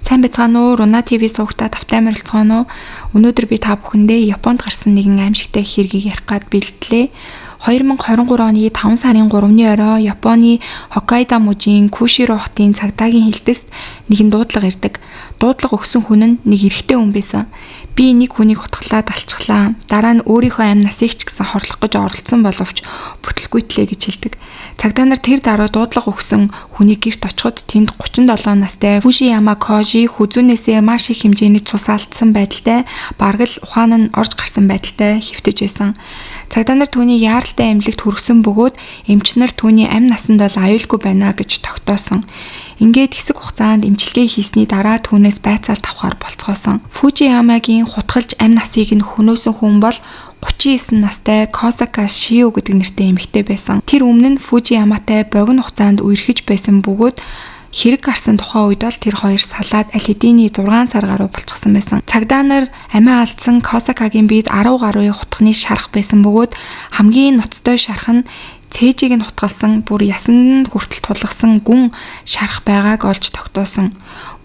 Сайн байцгаана уу? Руна ТV суугтаа тавтай морилцгооно уу? Өнөөдөр би та бүхэндээ Японд гарсан нэгэн аимшигтай хэргийг ярих гээд бэлтлээ. 2023 оны 5 сарын 3-ны орой Японы Хоккайдо мужийн Куширо хотын цагдаагийн хэлтэст нэгэн дуудлага ирдэг. Дуудлага өгсөн хүн нь нэг эрэгтэй хүн байсан. Би нэг хүнийг хутгалаад алчглаа. Дараа нь өөрийнхөө амь насыг ч гэсэн хорлох гэж оролдсон боловч бүтлгүйтлээ гэж хэлдэг. Цагдаа нар тэр дараа дуудлага өгсөн хүний гэрт очиход тэнд 37 настай Фужияма Кожи хүзүүнээсээ маш их хэмжээний цус алдсан байдалтай бараг л ухаан нь орж гарсан байдалтай хэвтэж байсан. Цагдаа нар түүнийг яаралтай эмнэлэгт хүргэсэн бөгөөд эмч нар түүний амь насанд бол аюулгүй байна гэж тогтоосон. Ингээд хэсэг хугацаанд эмчилгээ хийсний дараа түүнээс байцаалт авахар болцгоосон. Фужиямагийн хутгалж амь насыг нь хөнөөсөн хүн бол 39 настай Косака Шио гэдэг нэртэй эмэгтэй байсан. Тэр өмнө нь Фужияматай богино хугацаанд үерхэж байсан бөгөөд хэрэг гарсан тухайн үед бол тэр хоёр салаад аль хэдийний 6 сар гаруй болчихсон байсан. Цагдаа нар амиа алдсан Косакагийн биед 10 гаруй хутганы шарх байсан бөгөөд хамгийн ноцтой шарх нь цээжийг нь хутгалсан, бүр ясанд нь хүртэл тулгасан гүн шарх байгааг олж тогтоосон.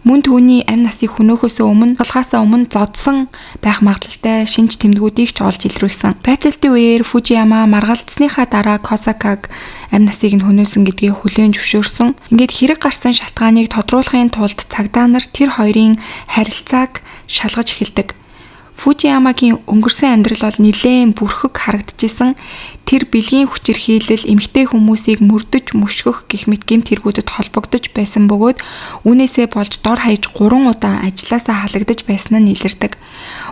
Мөн түүний амь насыг хөнөөхөөсөө өмнө хутгалахаасаа өмнө зодсон байх магадлалтай шинж тэмдгүүдийг ч олж илрүүлсэн. Байцаалтын үеэр Фужияма маргалдсныхаа дараа Косакаг амь насыг нь хөнөөсөн гэдгийг хүлээн зөвшөөрсөн. Ингээд хэрэг гарсан шалтгааныг тодруулахын тулд цагдаа нар тэр хоёрын харилцааг шалгаж эхэлдэг. Фужиямагийн өнгөрсөн амьдрал бол нэлээн бүрхэг харагдчихсан. Тэр бэлгийн хүчирхийлэл, эмэгтэй хүмүүсийг мөрдөж мөшгөх гэх мэт гэмт хэрэгүүдэд холбогдож байсан бөгөөд үүнээсээ болж дор хаяж 3 удаа ажлаасаа халагдаж байсан нь илэрдэг.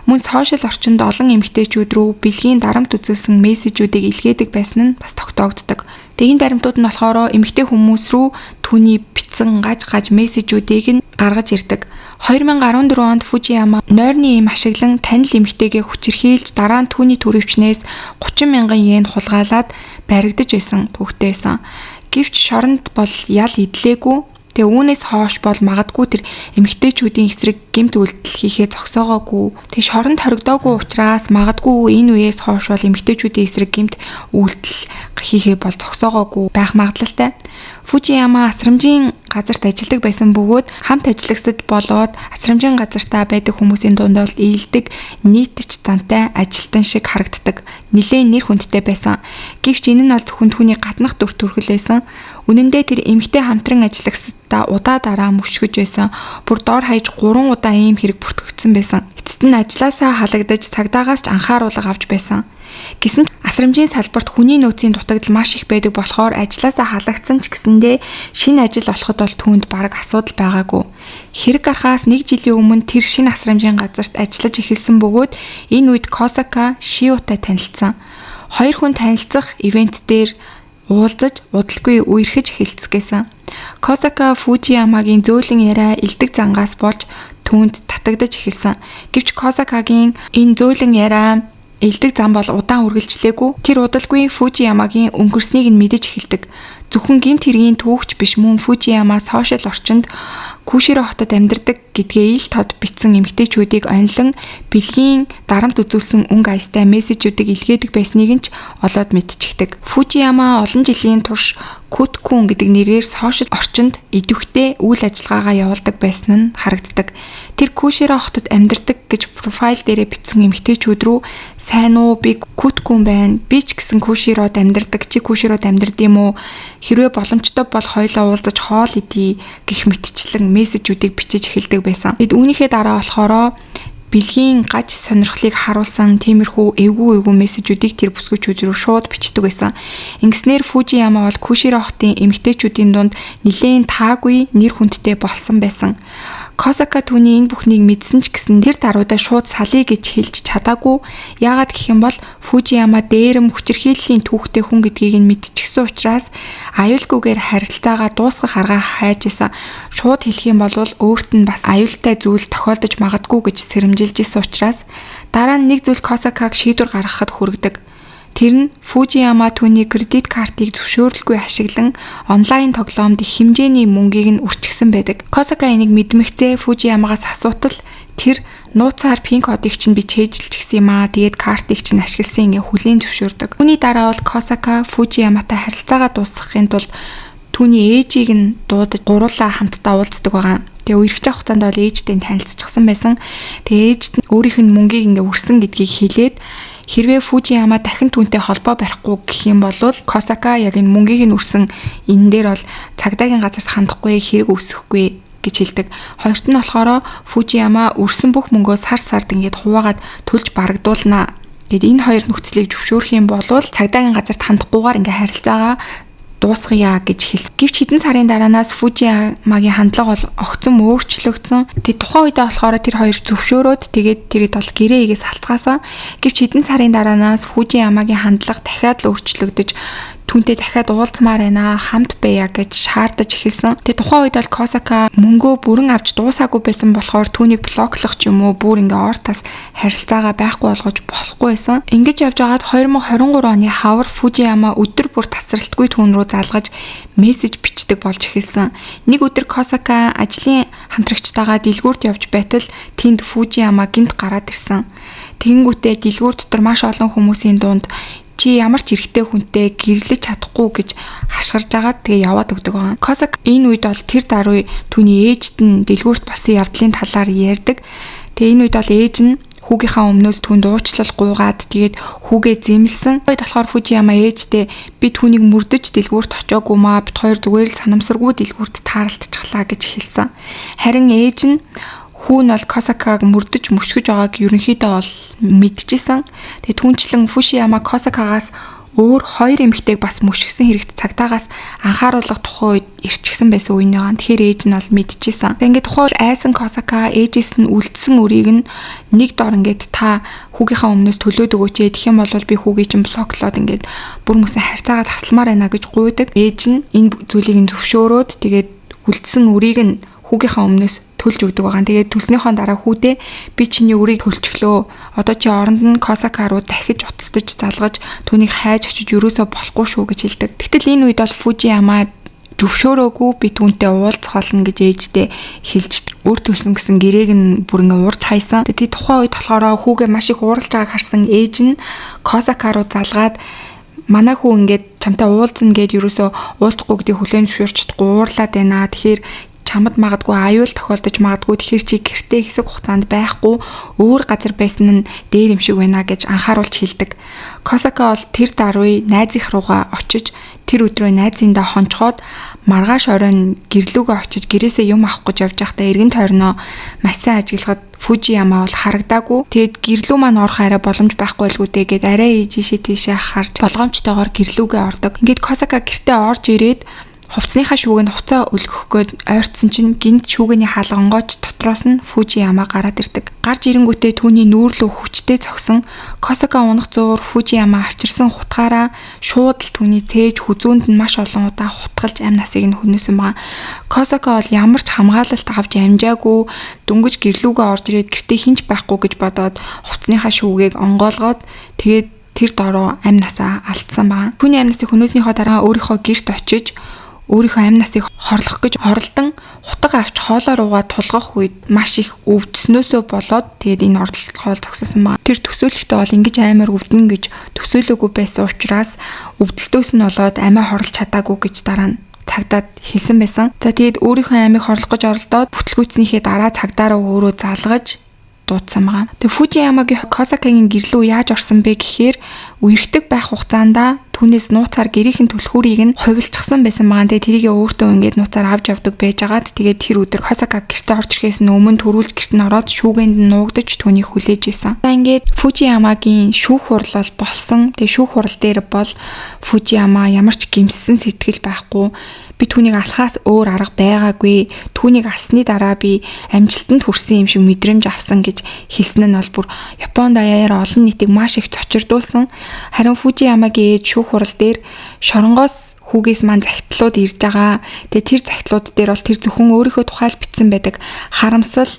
Мөн сошиал орчинд олон эмэгтэйчүүд рүү бэлгийн дарамт үзүүлсэн мессежүүдийг илгээдэг байсан нь бас тогтоогддог. Тэгээ энэ баримтууд нь болохоор эмэгтэй хүмүүс рүү түүний бичсэн гаж гаж мессежүүдийг нь гаргаж ирдэг. 2014 онд Фужияма нойрны эм ашиглан танил эмэгтэйгээ хүчирхийлж дараа нь түүний түрийвчнээс 30 мянган йен хулгайлаад баригдаж байсан түүхтэй байсан. Гэвч шоронд бол ял идлээгүй. Тэгээ үүнээс хойш бол магадгүй тэр эмэгтэйчүүдийн эсрэг гэмт үйлдэл хийхээ зогсоогоогүй. Тэгээ шоронд хоригдоогүй учраас магадгүй энэ үеэс хойш бол эмэгтэйчүүдийн эсрэг гэмт үйлдэл хийхээ бол зогсоогоогүй байх магадлалтай. Фужияма асрамжийн газарт ажилладаг байсан бөгөөд хамт ажиллагсад болоод асрамжийн газартаа байдаг хүмүүсийн дунд бол ийдэг нийтч зантай ажилтан шиг харагддаг. Нилээн нэр хүндтэй байсан. Гэвч энэ нь бол зөвхөн түүний гаднах дүр төрхөл байсан. Үнэн дээр тэр эмэгтэй хамтран ажиллагсадаа удаа дараа мөшгөж байсан. Бүр дор хаяж 3 удаа ийм хэрэг бүртгэгдсэн байсан. Эцэст нь ажлаасаа халагдаж цагдаагаас ч анхааруулга авч байсан. Гэсэн ч асрамжийн салбарт хүний нөөцийн дутагдал маш их байдаг болохоор ажлаасаа халагдсан ч гэсэндээ шинэ ажил олоход бол түүнд бараг асуудал байгаагүй. Хэрэг гарахаас нэг жилийн өмнө тэр шинэ асрамжийн газарт ажиллаж эхэлсэн бөгөөд энэ үед Косака Шиутай танилцсан. Хоёр хүн танилцах ивент дээр уулзаж удалгүй үерхэж эхэлцгээсэн. Косака Фужиямагийн зөөлөн яриа элдэг зангаас болж түүнд татагдаж эхэлсэн. Гэвч Косакагийн энэ зөөлөн яриа элдэг зам бол удаан үргэлжлээгүй. Тэр удалгүй Фужиямагийн өнгөрснийг нь мэдэж эхэлдэг. Зөвхөн гэмт хэргийн түүхч биш мөн Фужияма сошиал орчинд Куширо хотод амьдардаг гэдгээ ил тод бичсэн эмэгтэйчүүдийг онилон бэлгийн дарамт үзүүлсэн өнгө аястай мессежүүдийг илгээдэг байсныг нь ч олоод мэдчихдэг. Фужияма олон жилийн турш Куткун гэдэг нэрээр сошиал орчинд идэвхтэй үйл ажиллагаагаа явуулдаг байсан нь харагддаг. Тэр Куширо хотод амьдардаг гэж профайл дээрээ бичсэн эмэгтэйчүүд рүү сайн уу, би Куткун байна. Би ч гэсэн Куширод амьдардаг. Чи Куширод амьдард юм уу? Хэрвээ боломжтой бол хоёулаа уулзаж хоол идье гэх мэтчлэн мессежүүдийг бичиж эхэлдэг байсан. Тэгэд үүнийхээ дараа болохоор бэлгийн гаж сонирхлыг харуулсан тиймэрхүү эвгүй эвгүй мессежүүдийг тэр бүсгүйчүүд рүү шууд бичдэг байсан. Ингэснээр Фужияма бол Куширо хотын эмэгтэйчүүдийн дунд нэлээн таагүй нэр хүндтэй болсон байсан. Косака түүний энэ бүхнийг мэдсэн ч гэсэн тэр даруйдаа шууд салъя гэж хэлж чадаагүй. Яагаад гэх юм бол Фужияма дээрэм хүчирхийллийн түүхтэй хүн гэдгийг нь мэдчихсэн учраас аюулгүйгээр харилцаагаа дуусгах арга хайж исэн. Шууд хэлэх юм бол өөрт нь бас аюултай зүйл тохиолдож магадгүй гэж сэрэмжилж исэн учраас дараа нь нэг зүйл Косакаг шийдвэр гаргахад хүргэдэг. Тэр нь Фужияма түүний кредит картыг зөвшөөрлгүй ашиглан онлайн тоглоомд их хэмжээний мөнгийг нь үрчгсэн байдаг. Косака энийг мэдмэгцээ Фужиямагаас асуутал тэр нууцаар пин кодыг чинь би чэйжилчихсэн юм аа. Тэгээд картыг чинь ашигласан ингээ хүлээн зөвшөөрдөг. Үүний дараа бол Косака Фужияматай харилцаагаа дуусгахын тулд түүний ээжийг нь дуудаж гуруулаа хамтдаа уулздаг байгаа. Тэгээ үерхэж явах хугацаанд бол ээжтэй танилцчихсан байсан. Тэгээ ээж нь өөрийнх нь мөнгийг ингээ үрсэн гэдгийг хэлээд хэрвээ Фужияма дахин түүнтэй холбоо барихгүй гэх юм бол Косака яг энэ мөнгийг нь үрсэн энэ дээр бол цагдаагийн газарт хандахгүй, хэрэг үүсэхгүй гэж хэлдэг. Хоёрт нь болохоор Фужияма үрсэн бүх мөнгөө сар сард ингээд хуваагаад төлж барагдуулна. Гэт энэ хоёр нөхцөлийг зөвшөөрөх юм бол цагдаагийн газарт хандахгүйгээр ингээ харилцаагаа дуусгая гэж хэлсэн. Гэвч хэдэн сарын дараанаас Фужиямагийн хандлага бол огцом өөрчлөгдсөн. Тэгээ тухайн үедээ болохоор тэр хоёр зөвшөөрөөд тэгээд тэрийг бол гэрээ хийгээ салцгаасан. Гэвч хэдэн сарын дараанаас Фужиямагийн хандлага дахиад л өөрчлөгдөж түүнтэй дахиад уулзмаар байна, хамт байя гэж шаардаж эхэлсэн. Тэгээ тухайн үед бол Косака мөнгөө бүрэн авч дуусаагүй байсан болохоор түүнийг блоклох ч юм уу бүр ингээ ортаас харилцаагаа байхгүй болгож болохгүй байсан. Ингэж явж байгаад 2023 оны хавар Фужияма өдөр бүр тасралтгүй түүн рүү залгаж мессеж бичдэг болж эхэлсэн. Нэг өдөр Косака ажлын хамтрагчтайгаа дэлгүүрт явж байтал тэнд Фужияма гинт гараад ирсэн. Тэгэнгүүтээ дэлгүүр дотор маш олон хүмүүсийн дунд чи ямар ч эрэгтэй хүнтэй гэрлэж чадахгүй гэж хашгирж агаад тэгээ яваад өгдөг байгаа. Косак энэ үед бол тэр даруй түүний ээжд нь дэлгүүрт болсон явдлын талаар ярьдаг. Тэгээ энэ үед бол ээж нь хүүгийнхаа өмнөөс түүнд уучлал гуйгаад тэгээд хүүгээ зэмлсэн. Үед болохоор Фужияма ээжтэй би түүнийг мөрдөж дэлгүүрт очиагүй маа, бид хоёр зүгээр л санамсаргүй дэлгүүрт таарлтчихлаа гэж хэлсэн. Харин ээж нь хүү нь бол Косакаг мөрдөж мөшгөж байгааг ерөнхийдөө бол мэдчихсэн. Тэгээ түүнчлэн Фушияма Косакагаас өөр хоёр эмэгтэйг бас мөшгсөн хэрэгт цагдаагаас анхааруулах тухай үед ирчихсэн байсан үе нэг. Тэгэхээр ээж нь бол мэдчихсэн. Тэгээ ингээд тухай айсан Косака ээжээс нь үлдсэн үрийг нь нэг дор ингээд та хүүгийнхаа өмнөөс төлөөд өгөөч ээ. Тэгэх юм бол би хүүгийг чинь блоклоод ингээд бүр мөсөн харьцаагаа тасламаар байна гэж гуйдаг. Ээж нь энэ зүйлийг нь зөвшөөрөөд тэгээд үлдсэн үрийг нь хүүгийнхаа өмнөөс төлж өгдөг байгаа. Тэгээд төлснийхөө дараа хүүдээ би чиний үрийг төлчихлөө. Одоо чи оронд нь Косака руу дахиж уцтаж залгаж түүнийг хайж очиж юусоо болохгүй шүү гэж хэлдэг. Гэтэл энэ үед бол Фужияма зөвшөөрөөгүй, би түүнтэй уулзах болно гэж ээжтэй хэлж үр төлсөн гэсэн гэрээг нь бүр ингээ уурч хайсан. Тэгээд тухайн үед болохоор хүүгээ маш их ууралж байгааг харсан ээж нь Косака руу залгаад манай хүү ингээд чамтай уулзна гэд юусоо уулзахгүй гэдгийг хүлээн зөвшөөрч чадахгүй уурлаад байна. Тэгэхээр чамд магадгүй аюул тохиолдож магадгүй, тэгэхээр чи гэртээ хэсэг хугацаанд байхгүй өөр газар байсан нь дээр юм шиг байна гэж анхааруулж хэлдэг. Косака бол тэр даруй найзынх руугаа очиж тэр өдрөө найзындаа хонцоход маргааш оройн гэрлүүгээ очиж гэрээсээ юм авах гэж явж байхдаа эргэн тойрноо маш сайн ажиглахад Фужияма бол харагдаагүй. Тэгээд гэрлүү маань орох арай боломж байхгүй байлгүй дээ гэд арай ийшээ тийшээ харж болгоомжтойгоор гэрлүүгээ ордог. Ингээд Косака гэртээ орж ирээд хувцсныхаа шүүгэнд хувцаа өлгөх гээд ойртсон чинь гинт шүүгэний хаалга онгойч дотроос нь Фужияма гараад ирдэг. Гарч ирэнгүүтээ түүний нүүр лүү хүчтэй цогсон. Косака унах зуур Фужияма авчирсан хутгаараа шууд л түүний цээж хүзүүнд нь маш олон удаа хутгалж амь насыг нь хөнөөсөн байгаа. Косака бол ямар ч хамгаалалт авч амжаагүй, дөнгөж гэрлүүгээ орж ирээд гэртээ хинч байхгүй гэж бодоод хувцсныхаа шүүгийг онгоолгоод тэгээд тэр дороо амь насаа алдсан байгаа. Түүний амь насыг хөнөөснийхөө дараа өөрийнхөө гэрт очиж өөрийнхөө амь насыг хорлох гэж оролдон хутга авч хоолоо руугаа тулгах үед маш их өвдснөөсөө болоод тэгээд энэ оролдлого хоол зогссон байна. Тэр төсөөлөлтөө бол ингэж амар өвдөн гэж төсөөлөөгүй байсан учраас өвдөлтөөс нь болоод амиа хорлож чадаагүй гэж дараа нь цагдаад хэлсэн байсан. За тэгээд өөрийнхөө амийг хорлох гэж оролдоод бүтлгүүцнийхээ дараа цагдаараа өөрөө залгаж дуудсан байгаа. Тэгээ Фужиямагийн Косакагийн гэрлүү яаж орсон бэ гэхээр үерхдэг байх хугацаанд түүнээс нууцаар гэрийнхэн түлхүүрийг нь хувилчихсан байсан байгаа. Тэгээ тэрийг өөртөө ингээд нууцаар авч явдаг байжгаад тэгээд тэр өдөр Косака гэртээ орж ирэхээс өмнө төрүүлж гэрт нь ороод шүүгээнд нь нуугдаж түүнийг хүлээж исэн. За ингээд Фужиямагийн шүүх хурал бол болсон. Тэгээ шүүх хурал дээр бол Фужияма ямар ч гимссэн сэтгэл байхгүй, би түүнийг алхаас өөр арга байгаагүй. Түүнийг алсны дараа би амжилтанд хүрсэн юм шиг мэдрэмж авсан гэж хэлсэн нь бол бүр Японд даяар олон нийтийг маш их цочирдуулсан. Харин Фужиямагийн ээж шүүх хурал дээр шоронгоос хүүгээс маань захидлууд ирж байгаа. Тэгээ тэр захидлууд дээр бол тэр зөвхөн өөрийнхөө тухай л бичсэн байдаг. Харамсал,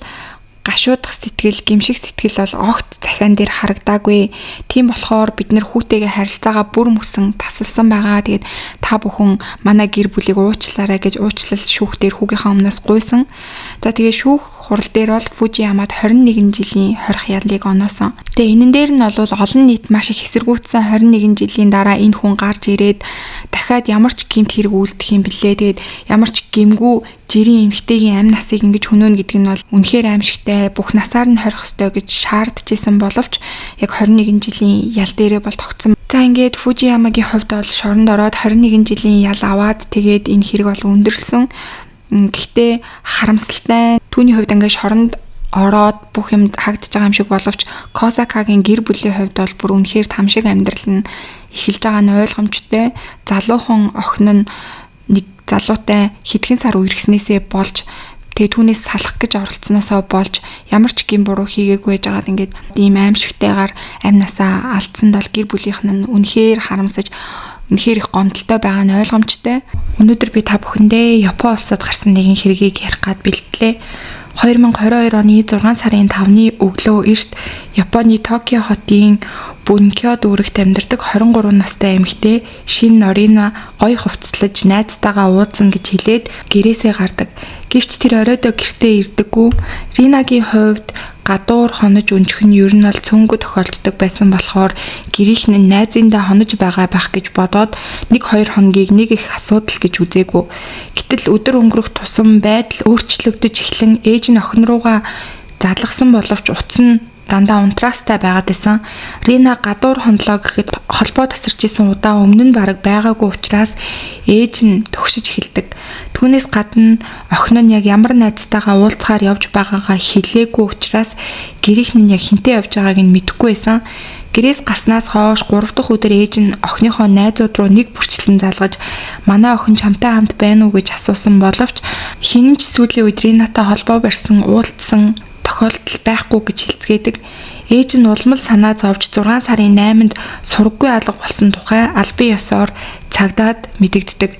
гашуудах сэтгэл, гимших сэтгэл бол огт захиан дээр харагдаагүй. Тийм болохоор бид нэр хүүтэйгээ харилцаагаа бүр мөсөн тасалсан байгаа. Тэгээд та бүхэн манай гэр бүлийг уучлаарай гэж уучлал шүүх дээр хүүгийнхаа өмнөөс гуйсан. За тэгээд шүүх хурал дээр бол Фужиямад 21 жилийн хорих ялыг оноосон. Тэгээ энэн дээр нь бол олон нийт маш их эсэргүүцсэн. 21 жилийн дараа энэ хүн гарч ирээд дахиад ямар ч гэмт хэрэг үйлдэх юм бэлээ. Тэгээд ямар ч гэмгүй жирийн эмэгтэйгийн амь насыг ингэж хөнөөнө гэдэг нь бол үнэхээр аимшигтай, бүх насаар нь хорих ёстой гэж шаардж исэн боловч яг 21 жилийн ял дээрээ бол тогтсон. За ингээд Фужиямагийн хувьд бол шоронд ороод 21 жилийн ял аваад тэгээд энэ хэрэг бол өндөрлсөн. Гэхдээ харамсалтай түүний хувьд ингээд шоронд ороод бүх юм хагдж байгаа юм шиг боловч Косакагийн гэр бүлийн хувьд бол бүр үнэхээр там шиг амьдрал нь эхэлж байгаа нь ойлгомжтой. Залуухан охин нь нэг залуутай хэдхэн сар үерхснээсээ болж тэгээ түүнээс салах гэж оролцсноосоо болж ямар ч гэм буруу хийгээгүй байжгаад ингээд ийм аимшигтайгаар амь насаа алдсанд бол гэр бүлийнх нь үнэхээр харамсаж үнэхээр их гомдолтой байгаа нь ойлгомжтой. Өнөөдөр би та бүхэндээ Япон улсад гарсан нэгэн хэргийг ярих гад бэлтлээ. 2022 оны 6 сарын 5-ны өглөө эрт Японы Токио хотын Бункё дүүрэгт амьдардаг 23 настай эмэгтэй Шин Норина гоё хувцаслаж найзтайгаа уулзна гэж хэлээд гэрээсээ гардаг. Гэвч тэр оройдоо гэртээ ирдэггүй. Ринагийн хувьд гадуур хонож өнжих нь ер нь бол цөөнгөө тохиолддог байсан болохоор гэрийнх нь найзындаа хонож байгаа байх гэж бодоод 1-2 хоногийг нэг их асуудал гэж үзээгүй. Гэтэл өдөр өнгөрөх тусам байдал өөрчлөгдөж эхлэн ээж нь охин руугаа залгасан боловч утас нь дандаа унтраастай байгаад байсан. Рина гадуур хонлоо гэхэд холбоо тасарч исэн удаа өмнө нь бараг байгаагүй учраас ээж нь төгшиж эхэлдэг. Түүнээс гадна охин нь яг ямар найзтайгаа уулзахаар явж байгаагаа хэлээгүй учраас гэрийнх нь яг хинтээ явж байгааг нь мэдэхгүй байсан. Гэрээс гарснаас хойш 3 дахь өдөр ээж нь охиныхоо найзууд руу нэг бүрчлэн залгаж манай охин чамтай хамт байна уу гэж асуусан боловч хинэн ч сүүлийн үед Ринатай холбоо барьсан уулзсан тохиолдол байхгүй гэж хэлцгээдэг. Ээж нь улмал санаа зовж 6 сарын 8-нд сураггүй алга болсон тухай албан ёсоор цагдаад мэдэгддэг.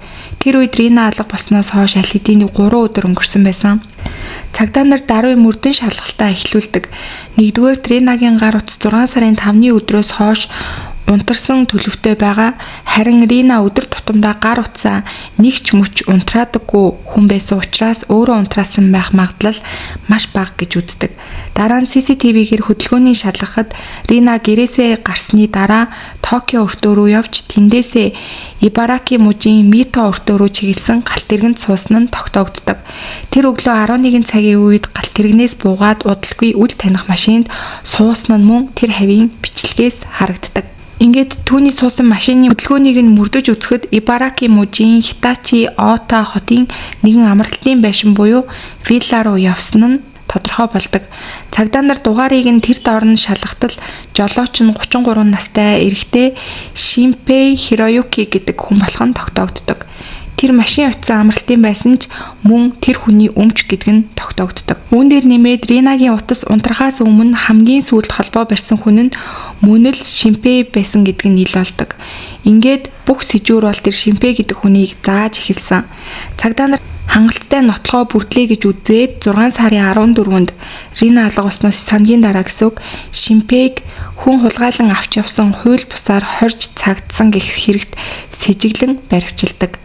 Тэр үед Рина алга болсноос хойш аль хэдийн 3 өдөр өнгөрсөн байсан. Цагдаа нар даруй мөрдөн шалгалтаа эхлүүлдэг. Нэгдүгээр Ринагийн гар утас 6 сарын 5-ны өдрөөс хойш унтарсан төлөвтэй байгаа. Харин Рина өдөр тутамдаа гар утсаа нэг ч мөч унтраадаггүй хүн байсан учраас өөрөө унтраасан байх магадлал маш бага гэж үздэг. Дараа нь CCTV-гээр хөдөлгөөний шалгахад Рина гэрээсээ гарсны дараа Токио өртөө рүү явж тэндээсээ Ибараки мужийн Мито өртөө рүү чиглэсэн галт тэргэнд суусан нь тогтоогддог. Тэр өглөө 11 цагийн үед галт тэрэгнээс буугаад удалгүй үл таних машинд суусан нь мөн тэр хавийн бичлэгээс харагддаг. Ингээд түүний суусан машины хөдөлгөөнийг нь мөрдөж үзэхэд Ибараки мужийн Хитачи Ота хотын нэгэн амралтын байшин буюу вилла руу явсан нь тодорхой болдог. Цагдаа нар дугаарыг нь тэр доор нь шалгахтал жолооч нь 33 настай эрэгтэй Шимпэй Хироюки гэдэг хүн болох нь тогтоогддог. Тэр машин очисон амралтын байсан ч мөн тэр хүний өмч гэдэг нь тогтоогддог. Үүн дээр нэмээд Ринагийн утас унтрахаас өмнө хамгийн сүүлд холбоо барьсан хүн нь мөн л Шимпэй байсан гэдг нь ил болдог. Ингээд бүх сэжүүр бол тэр Шимпэй гэдэг хүнийг зааж эхэлсэн. Цагдаа нар хангалттай нотлогоо бүрдлээ гэж үзээд 6 сарын 14-нд Рина алга болсноос сангийн дараа гэсэн үг Шимпэйг хүн хулгайлан авч явсан хууль бусаар хорж цагдсан гэх хэрэгт сэжиглэн баривчилдаг.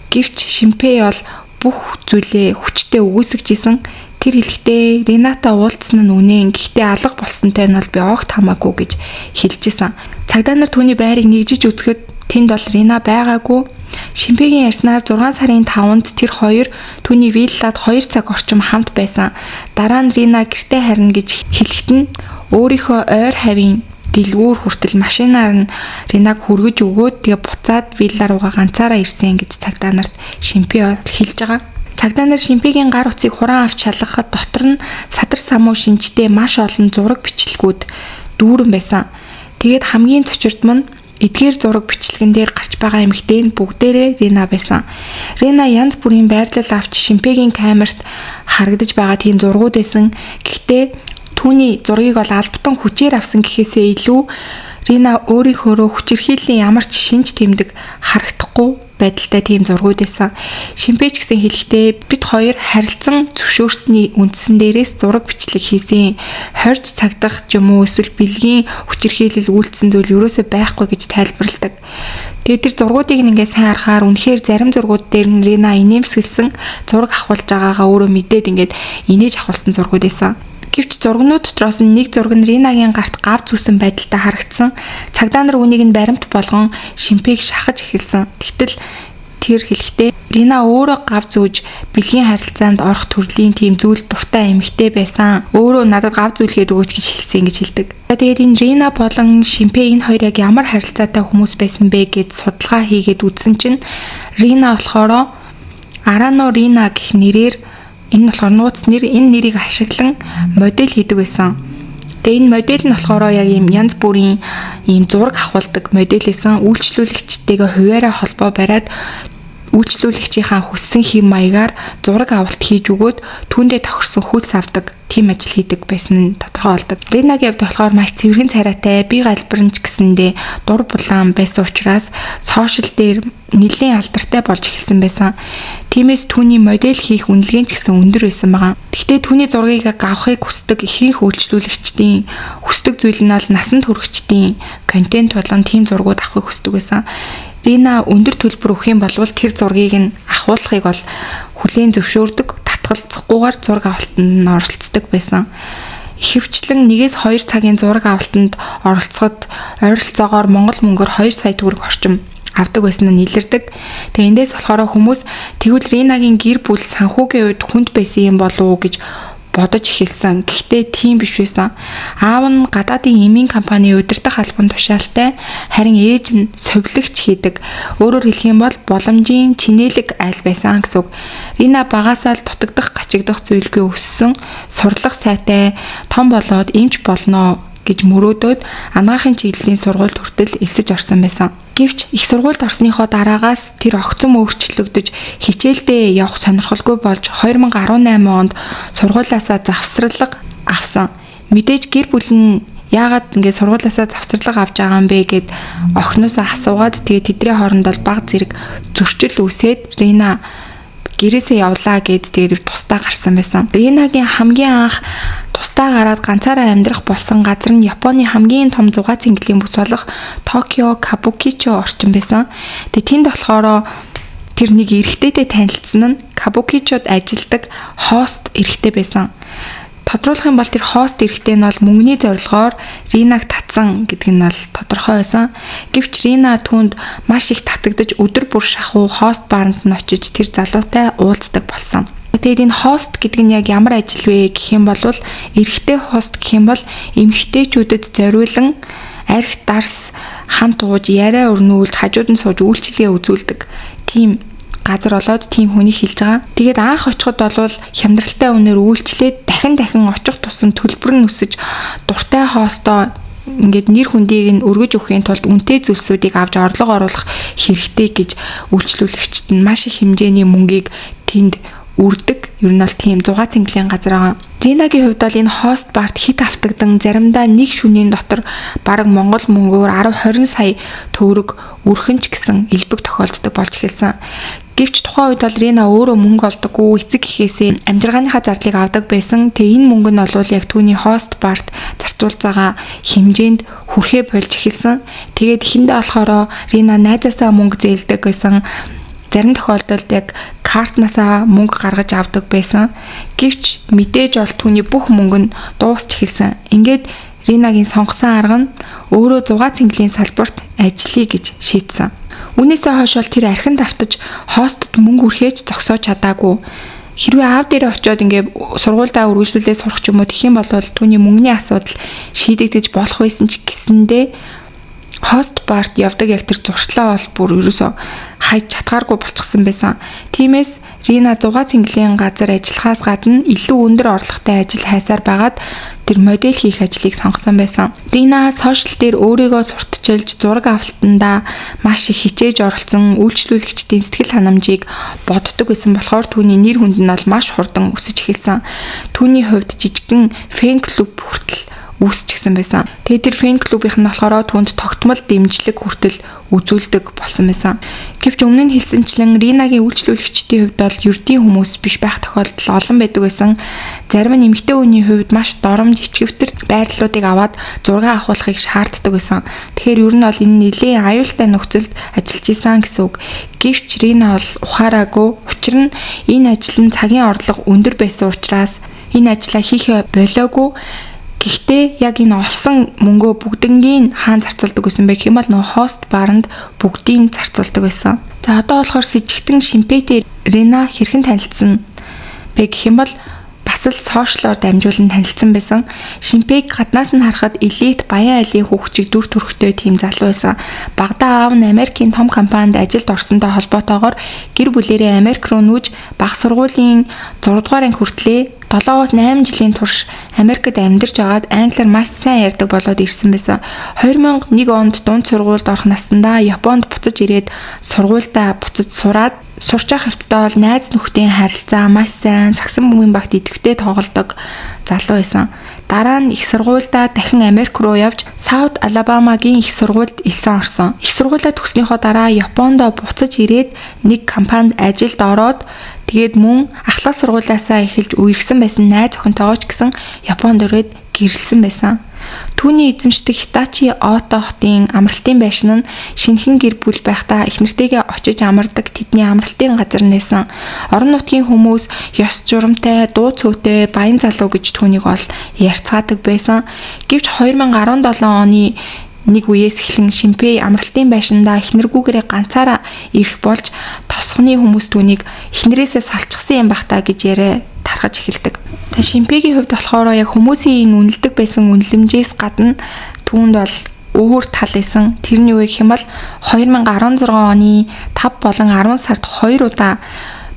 Гэвч Шимпэй бол бүх зүйлээ хүчтэй үгүйсгэж исэн. Тэр хэлэхдээ Рената уулзсан нь үнэн. Гэхдээ алга болсонтой нь бол би огт хамаагүй гэж хэлж исэн. Цагдаа нар түүний байрыг нэгжиж үзэхэд тэнд бол Рина байгаагүй. Шимпэгийн ярьснаар 6 сарын 5-нд тэр хоёр түүний виллад 2 цаг орчим хамт байсан. Дараа нь Рина гэртээ харна гэж хэлэхэд нь өөрийнхөө ойр хавийн дэлгүүр хүртэл машинаар нь Ринаг хүргэж өгөөд тэгээ буцаад вилла руугаа ганцаараа ирсэн гэж цагдаа нарт Шимпи хэлж байгаа. Цагдаа нар Шимпигийн гар утсыг хураан авч шалгахад дотор нь садар самуу шинжтэй маш олон зураг бичлэгүүд дүүрэн байсан. Тэгээд хамгийн цочирдмал нь эдгээр зураг бичлэгэн дээр гарч байгаа эмэгтэй нь бүгдээрээ Рина байсан. Рина янз бүрийн байрлал авч Шимпигийн камерт харагдаж байгаа тийм зургууд байсан. Гэхдээ түүний зургийг бол албатан хүчээр авсан гэхээсээ илүү Рина өөрийнхөөрөө хүчирхийллийн ямар ч шинж тэмдэг харагдахгүй байдалтай тийм зургууд байсан. Шимпэж гэсэн хэлэхдээ бид хоёр харилцан зөвшөөрсний үндсэн дээрээс зураг бичлэг хийсэн. Хорж цагдах ч юм уу эсвэл бэлгийн хүчирхийлэл үйлдсэн зүйл ерөөсөө байхгүй гэж тайлбарладаг. Тэгээд тэр зургуудыг ингээд сайн харахаар үнэхээр зарим зургууд дээр нь Рина инээмсэглсэн зураг авахулж байгаагаа өөрөө мэдээд ингээд инээж авахулсан зургууд байсан. Гэвч зургнууд дотроос нь нэг зураг нь Ринагийн гарт гав зүүсэн байдалтай харагдсан. Цагдаа нар үүнийг нь баримт болгон Шимпэйг шахаж эхэлсэн. Тэгтэл Тэр хэлэхдээ Рина өөрөө гав зүүж бэлгийн харилцаанд орох төрлийн тийм зүйл дуртай эмэгтэй байсан. Өөрөө надад гав зүүлгээд өгөөч гэж хэлсэн гэж хэлдэг. Тэгээд энэ Рина болон Шимпей энэ хоёр яг ямар харилцаатай хүмүүс байсан бэ гэд судалгаа хийгээд үзсэн чинь Рина болохоор Арано Рина гэх нэрээр, энэ нь болохоор нууц нэр, энэ нэрийг ашиглан модель хийдэг байсан. Тэгээ энэ модель нь болохоор яг ийм янз бүрийн ийм зураг авахулдаг модель байсан. Үйлчлүүлэгчтэйгээ хувиараа холбоо бариад үйлчлүүлэгчийнхаа хүссэн хэм маягаар зураг авалт хийж өгөөд түүндээ тохирсон хөлс авдаг тийм ажил хийдэг байсан нь тодорхой болдог. Ринагийн хувьд болохоор маш цэвэрхэн царайтай, бие галбиранч гэсэндээ дур булаан байсан учраас social дээр нэлээн алдартай болж эхэлсэн байсан. Тиймээс түүний модель хийх үнэлгээ ч гэсэн өндөр байсан байгаа. Гэхдээ түүний зургийг авахыг хүсдэг ихэнх үйлчлүүлэгчдийн хүсдэг зүйл нь бол насанд хүрэгчдийн контент болон тийм зургууд авахыг хүсдэг байсан. Рина өндөр төлбөр өгөх юм бол тэр зургийг нь авахуулахыг бол хүлээн зөвшөөрдөг, татгалзахгүйгээр зураг авалтанд нь оролцдог байсан. Ихэвчлэн 1-2 цагийн зураг авалтанд оролцоход ойролцоогоор монгол мөнгөөр 2 сая төгрөг орчим авдаг байсан нь илэрдэг. Тэгээ эндээс болохоор хүмүүс тэгвэл Ринагийн гэр бүл санхүүгийн хувьд хүнд байсан юм болов уу гэж бодож эхэлсэн. Гэхдээ тийм биш байсан. Аав нь гадаадын эмийн компани удирдах албан тушаалтай, харин ээж нь совилогч хийдэг. Өөрөөр хэлэх юм бол боломжийн чинээлэг айл байсан гэсэн үг. Рина багасаа л дутагдах, гачигдах зүйлгүй өссөн, сурлах сайтай, том болоод эмч болно гэж мөрөөдөөд анагаахын чиглэлийн сургуульд хүртэл элсэж орсон байсан. Гэвч их сургуульд орсныхоо дараагаас тэр огцом өөрчлөгдөж хичээлдээ явах сонирхолгүй болж 2018 онд сургуулиасаа завсралга авсан. Мэдээж гэр бүл нь яагаад ингэ сургуулиасаа завсралга авч байгаа юм бэ гэд охиноосоо асуугаад, тэгээд тэдний хооронд бол баг зэрэг зөрчил үүсээд Рина гэрээсээ явлаа гэд тэгээд тусдаа гарсан байсан. Ринагийн хамгийн анх тусдаа гараад ганцаараа амьдрах болсон газар нь Японы хамгийн том зугаа цэнгэлийн бүс болох Токио Кабукичо орчин байсан. Тэгээ тэнд болохоор тэр нэг эрэгтэйтэй танилцсан нь Кабукичод ажилладаг хост эрэгтэй байсан. Тодруулах юм бол тэр хост эрэгтэй нь бол мөнгөний зорилгоор Ринаг татсан гэдэг нь бол тодорхой байсан. Гэвч Рина түүнд маш их татагдаж өдөр бүр шахуу хост баранд нь очиж тэр залуутай уулздаг болсон. Тэгээд энэ хост гэдэг нь яг ямар ажил вэ гэх юм бол эрэгтэй хост гэх юм бол эмэгтэйчүүдэд зориулан арх дарс хамт ууж, яриа өрнүүлж, хажууд нь сууж үйлчилгээ үзүүлдэг тийм газар болоод тийм хүнийг хэлж байгаа. Тэгээд анх очиход бол хямдралтай үнээр үйлчлээд дахин дахин очих тусам төлбөр нь өсөж, дуртай хостоо ингээд нэр хүндийг нь өргөж өгөхийн тулд үнэтэй зүйлсүүдийг авч орлого оруулах хэрэгтэй гэж үйлчлүүлэгчд нь маш их хэмжээний мөнгийг тэнд үрдэг. Ер нь бол тийм зугаа цэнгэлийн газар байгаа. Ринагийн хувьд бол энэ хост барт хит автагдан заримдаа нэг шөнийн дотор бараг монгол мөнгөөр 10 20 сая төгрөг өрхөн ч гэсэн элбэг тохиолддог болж эхэлсэн. Гэвч тухайн үед бол Рина өөрөө мөнгө олдоггүй, эцэг эхээсээ амжиргааныхаа зардлыг авдаг байсан. Тэгээ энэ мөнгө нь бол яг түүний хост барт зарцуулж байгаа хэмжээнд хүрэхээ болж эхэлсэн. Тэгээд эхэндээ болохоор Рина найзаасаа мөнгө зээлдэг байсан. Зарим тохиолдолд яг картнаасаа мөнгө гаргаж авдаг байсан. Гэвч мэдээж бол түүний бүх мөнгө нь дуусч эхэлсэн. Ингээд Ринагийн сонгосон арга нь өөрөө зугаа цэнгэлийн салбарт ажиллая гэж шийдсэн. Үүнээсээ хойш бол тэр архин давтаж хостод мөнгө үрхээж зогсоож чадаагүй. Хэрвээ аав дээрээ очиод ингээ сургуульдаа үргэлжлүүлээ сурах ч юм уу тэгэх юм бол түүний мөнгөний асуудал шийдэгдэж болох байсан ч гэсэндээ хост барт явдаг яг тэр зуршлаа бол бүр ерөөсөө хайж чадхааргүй болчихсон байсан. Тиймээс Рина зугаа цэнгэлийн газар ажиллахаас гадна илүү өндөр орлоготой ажил хайсаар байгаад тэр модель хийх ажлыг сонгосон байсан. Рина сошиал дээр өөрийгөө сурталчилж зураг авалтандаа маш их хичээж оролцсон, үйлчлүүлэгчдийн сэтгэл ханамжийг боддог байсан болохоор түүний нэр хүнд нь бол маш хурдан өсөж эхэлсэн. Түүний хувьд жижигхэн фэн клуб хүртэл үүсчихсэн байсан. Тэгээд тэр фэн клубийнх нь болохоор түүнд тогтмол дэмжлэг хүртэл үзүүлдэг болсон байсан. Гэвч өмнө нь хэлсэнчлэн Ринагийн үйлчлүүлэгчдийн хувьд бол ердийн хүмүүс биш байх тохиолдол олон байдаг байсан. Зарим нь эмэгтэй хүний хувьд маш доромж ичгэвтер байрлалуудыг аваад зураг авахуулахыг шаарддаг байсан. Тэгэхээр ер нь бол энэ нэлээн аюултай нөхцөлд ажиллаж исэн гэсэн үг. Гэвч Рина бол ухаараагүй. Учир нь энэ ажил нь цагийн орлого өндөр байсан учраас энэ ажлаа хийхээ болоогүй. Гэхдээ яг энэ олсон мөнгөө бүгднгийн хаан зарцуулдаг байсан бэ гэх юм бол нөгөө хост баранд бүгдийг зарцуулдаг байсан. За одоо болохоор сэжигтэн Шимпэйтэй Рина хэрхэн танилцсан бэ гэх юм бол бас л сошиалор дамжуулан танилцсан байсан. Шимпэйг гаднаас нь харахад элит баян айлын хүүхчиг дүр төрхтэй тийм залуу байсан. Багадаа аав нь Америкийн том компанид ажилд орсонтой холбоотойгоор гэр бүлэрээ Америк руу нүүж баг сургуулийн 6 дугаар анги хүртлээ 7-оос 8 жилийн турш Америкт амьдарч байгаад англиар маш сайн ярьдаг болоод ирсэн байсан. 2001 онд дунд сургуульд орох наснда Японд буцаж ирээд сургуульдаа буцаж сураад сурч явах хэвтдээ бол найз нөхдийн харилцаа маш сайн, сагсан бөмбөгийн багт идэвхтэй тоглодог залуу байсан. Дараа нь их сургуульдаа дахин Америк руу явж South Alabama-гийн их сургуульд элсэн орсон. Их сургуулиа төгснөхийн дараа Японд буцаж ирээд нэг компанид ажилд ороод тэгээд мөн ахлах сургуулиасаа эхэлж үерхсэн байсан найз охинтойгоо ч гэсэн Японд өрөөд гэрлэсэн байсан. Түүний эзэмшдэг Хитачи Ото хотын амралтын байшин нь шинэхэн гэр бүл байхдаа эхнэртэйгээ очиж амардаг тэдний амралтын газар нээсэн. Орон нутгийн хүмүүс ёс журамтай, дуу цөөтэй, баян залуу гэж түүнийг ол ярьцгаадаг байсан. Гэвч 2017 оны нэг үеэс эхлэн Шимпэй амралтын байшиндаа эхнэргүүгээрээ ганцаараа ирэх болж тосгоны хүмүүс түүнийг эхнэрээсээ салчихсан юм бах та гэж яриа тархаж эхэлдэг. Тэгээ Шимпэгийн хувьд болохоор яг хүмүүсийн энэ үнэлдэг байсан үнэлэмжээс гадна түүнд бол өөр тал исэн. Тэр нь юу гэх юм бол 2016 оны 5 болон 10 сард 2 удаа